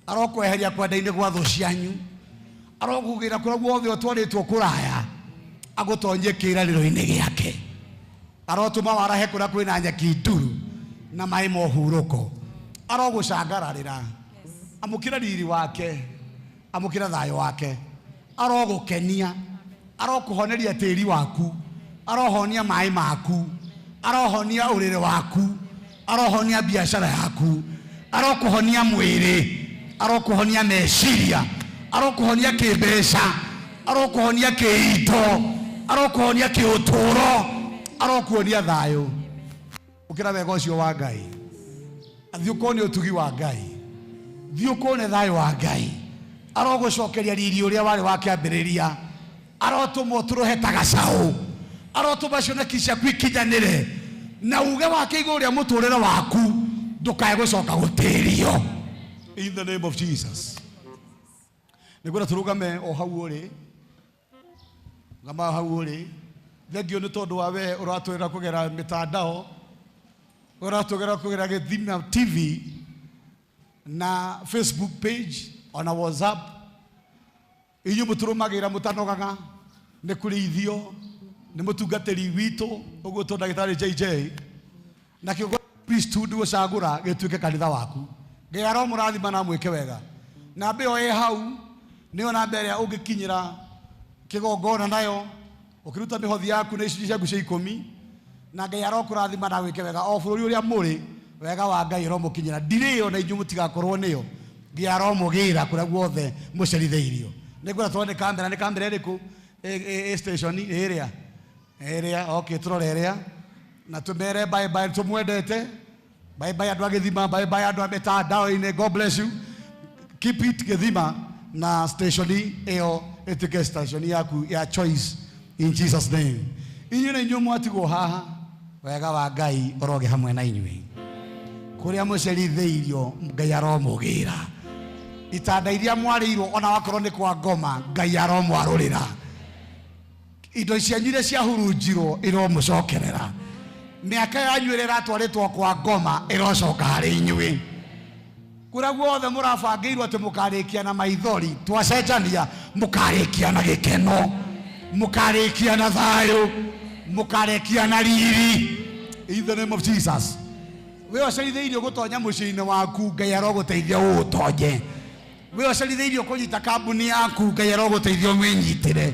arokweheria kwenda-inĩ gwa thũ cianyu, arokũgĩra kũrĩa guothe ũtwarĩtwo kũraya, agũtonyie kĩĩranĩro-inĩ gĩake. Arotũma warahe kũrĩa kwĩna nyeki nduru na maĩ ma ũhurũko. Arogũcangararĩra, amũkĩra riri wake, amũkĩra thayũ wake. Arogũkenia, arokũhoneria tĩri waku, arohonia maĩ maku, arohonia ũrĩrĩ waku, arohonia biacara yaku, arokũhonia mwĩrĩ, arokũhonia meciria, arokũhonia kĩmbeca, arokũhonia kĩito, arokũhonia kĩũtũũro, arokuonia thayũ. Ũkĩra wega ũcio wa Ngai, thiĩ ũkone ũtugi wa Ngai, thiĩ ũkone thayũ wa Ngai. Arogũcokeria riri ũrĩa warĩ wa kĩambĩrĩria, arotũma ũtũrũhe ta gacaũ, arotũma cioneki ciaku ikinyanĩre, na uge wake igũrũ rĩa mũtũrĩre waku ndũkae gũcoka gũtĩrio. In the name of Jesus. Nĩngwenda tũrũgame o hau ũrĩ, rũgama hau ũrĩ. Thengio nĩ tondũ wa we ũratwĩra kũgera mĩtandao, ũratwĩra kũgera Gĩthima TV na Facebook page ona WhatsApp. Inyuĩ mũtũrũmagĩrĩra mũtanogaga nĩ kũrĩithio nĩ mũtungatĩri witũ ũguo to ndagĩtarĩ JJ na kĩongo priesthood gũcagũra gĩtuĩke kanitha waku. Ngai aromũrathima na amwĩke wega. Namba ĩyo ĩ hau nĩyo namba ĩrĩa ũngĩkinyĩra kĩgongona nayo ũkĩruta mĩhothi yaku na icunjĩ ciaku cia ikũmi, na Ngai arokũrathima na agwĩke wega o bũrũri ũrĩa mũrĩ. Wega wa Ngai ũromũkinyĩra. Ndirĩyo na inyuĩ mũtigakorwo nĩyo. Ngai aromũgĩra kũrĩa guothe mũcerithĩirio. Nĩngwenda tuone kamera, nĩ kamera ĩrĩkũ ĩ station ĩrĩa ĩrĩa, okay, tũrore ĩrĩa na tũmere bye bye, tũmwendete bye bye andũ a Gĩthima, bye bye andũ a mĩtandao-inĩ. God bless you. Keep it Gĩthima na station ĩyo ĩtuĩke station yaku ya choice in Jesus name. Inyuĩ na inyuĩ mwatigwo haha, wega wa Ngai ũroge hamwe na inyuĩ. Kũrĩa mũcerithĩirio Ngai aromũgĩra. Itanda iria mwarĩirwo ona wakorwo nĩ kwa ngoma, Ngai aromwarũrĩra. Indo cianyu iria ciahurunjirwo iromũcokerera. Mĩaka yanyu ĩrĩa ĩratwarĩtwo kwa ngoma ĩrocoka harĩ inyuĩ. Kũrĩa guothe mũrabangĩirwo atĩ mũkarĩkia na maithori, twacenjania mũkarĩkia na gĩkeno, mũkarĩkia na thayũ, mũkarĩkia na riri. In the name of Jesus. We ũcerithĩirio gũtonya mũciĩ-inĩ waku, Ngai arogũteithia ũũtonye. We ũcerithĩirio kũnyita kambuni yaku, Ngai arogũteithia ũmĩnyitĩre.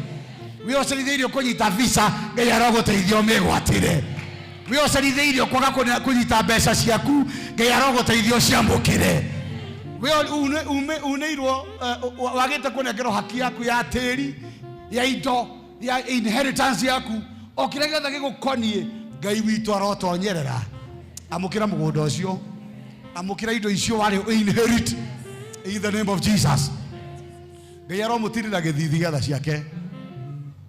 We ũcerithĩirio kũnyita visa, Ngai arogũteithia ũmĩgwatĩre. We ũcerithĩirio kwaga kũnyita mbeca ciaku, Ngai arogũteithia ũciamũkĩre. We unĩirwo, wagĩte kũnengerwo haki yaku ya tĩri, ya indo, ya inheritance yaku, o kĩrĩa gĩothe gĩgũkoniĩ, Ngai witũ arotonyerera. Amũkĩra mũgũnda ũcio, amũkĩra indo icio warĩ inherit in the name of Jesus. Ngai aromũtirĩra gĩthithi gĩa tha ciake,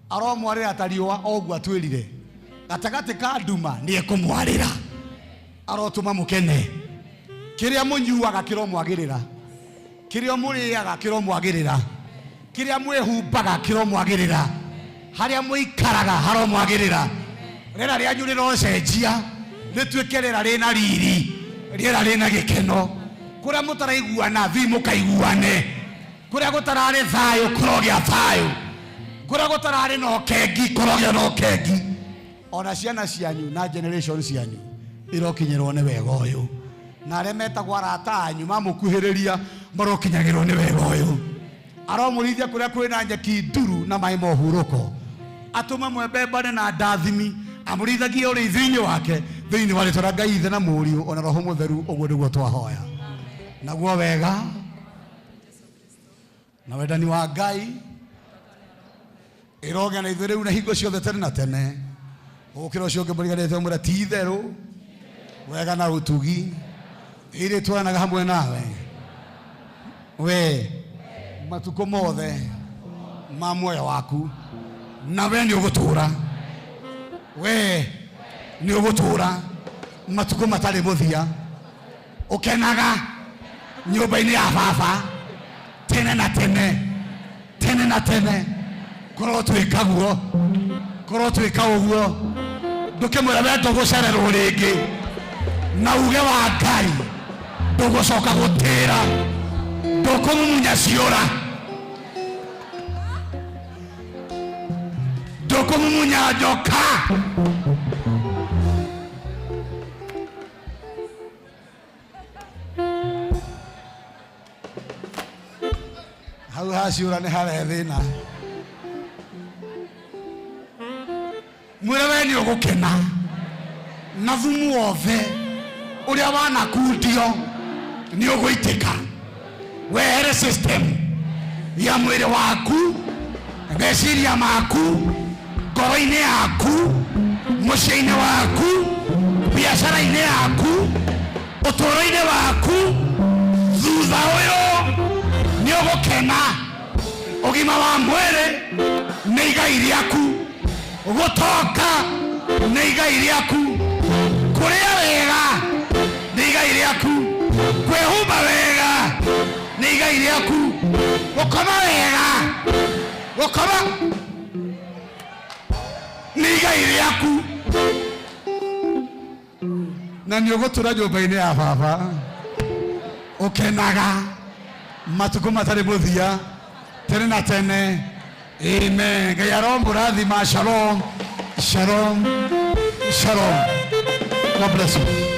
aromwarĩra ta riũa o ũguo atwĩrire, gatagatĩ ka nduma nĩ ekũmwarĩra. Arotũma mũkene. Kĩrĩa mũnyuaga kĩromwagĩrĩra, kĩrĩa mũrĩaga kĩromwagĩrĩra, kĩrĩa mwĩhumbaga kĩromwagĩrĩra, harĩa mũikaraga haromwagĩrĩra. Rĩera rĩanyu rĩrocenjia rĩtuĩke rĩera rĩna riri, rĩera rĩna gĩkeno. Kũrĩa mũtaraiguana thiĩ mũkaiguane, kũrĩa gũtararĩ thayũ kũrogĩa thayũ, kũrĩa gũtararĩ na ũkengi kũrogĩa na ũkengi. Ona ciana cianyu na generation cianyu irokinyĩrwo nĩ wega ũyũ, na arĩa metagwo arata anyu mamũkuhĩrĩria marokinyagĩrwo nĩ wega ũyũ. Aromũrĩithia kũrĩa kwĩna nyeki nduru na maĩ ma ũhurũko, atũme mwembembane na ndathimi, amũrĩithagie ũrĩithio-inĩ wake thĩinĩ wa rĩtwa rĩa Ngai Ithe na Mũriũ ona Roho Mũtheru. Ũguo nĩguo twahoya. Naguo wega na wendani wa Ngai ĩrogĩa na ithuĩ rĩu na hingo ciothe tene na tene. Ũkĩra ũcio ũngĩ mũriganĩte ũmwĩre ti itherũ wega na ũtugi irĩtwaranaga hamwe nawe. We matukũ mothe ma muoyo waku na we nĩ ũgũtũũra, we nĩ ũgũtũũra matukũ matarĩ mũthia, ũkenaga nyũmba-inĩ ya baba tene na tene, tene na tene. Korwo twĩka guo, korwo twĩka ũguo, ndũkĩmwĩra we ndũgũcererwo rĩngĩ na uge wa Ngai, ndũgũcoka gũtĩra, ndũkũmumunya ciũra, ndũkũmumunya njoka. Hau haciũra nĩ harehe thĩna. Mwĩre we nĩ ũgũkena na thumu wothe ũrĩa wanakundio nĩ ũgũitĩka, wehere system ya mwĩrĩ waku, meciria maku, ngoro-inĩ yaku, mũciĩ-inĩ waku, biacara-inĩ yaku, ũtũũro-inĩ waku. Thutha ũyũ nĩ ũgũkena. Ũgima wa mwĩrĩ nĩ igai rĩaku, gũtonga nĩ igai rĩaku, kũrĩa wega nĩ igai rĩaku, kwĩhumba wega nĩ igai rĩaku, gũkoma wega, gũkoma nĩ igai rĩaku, na nĩ ũgũtũra nyũmba-inĩ ya baba ũkenaga matukũ matarĩ mũthia tene na tene. Amen. Ngai aromũrathima. Shalom, shalom, shalom. God bless you.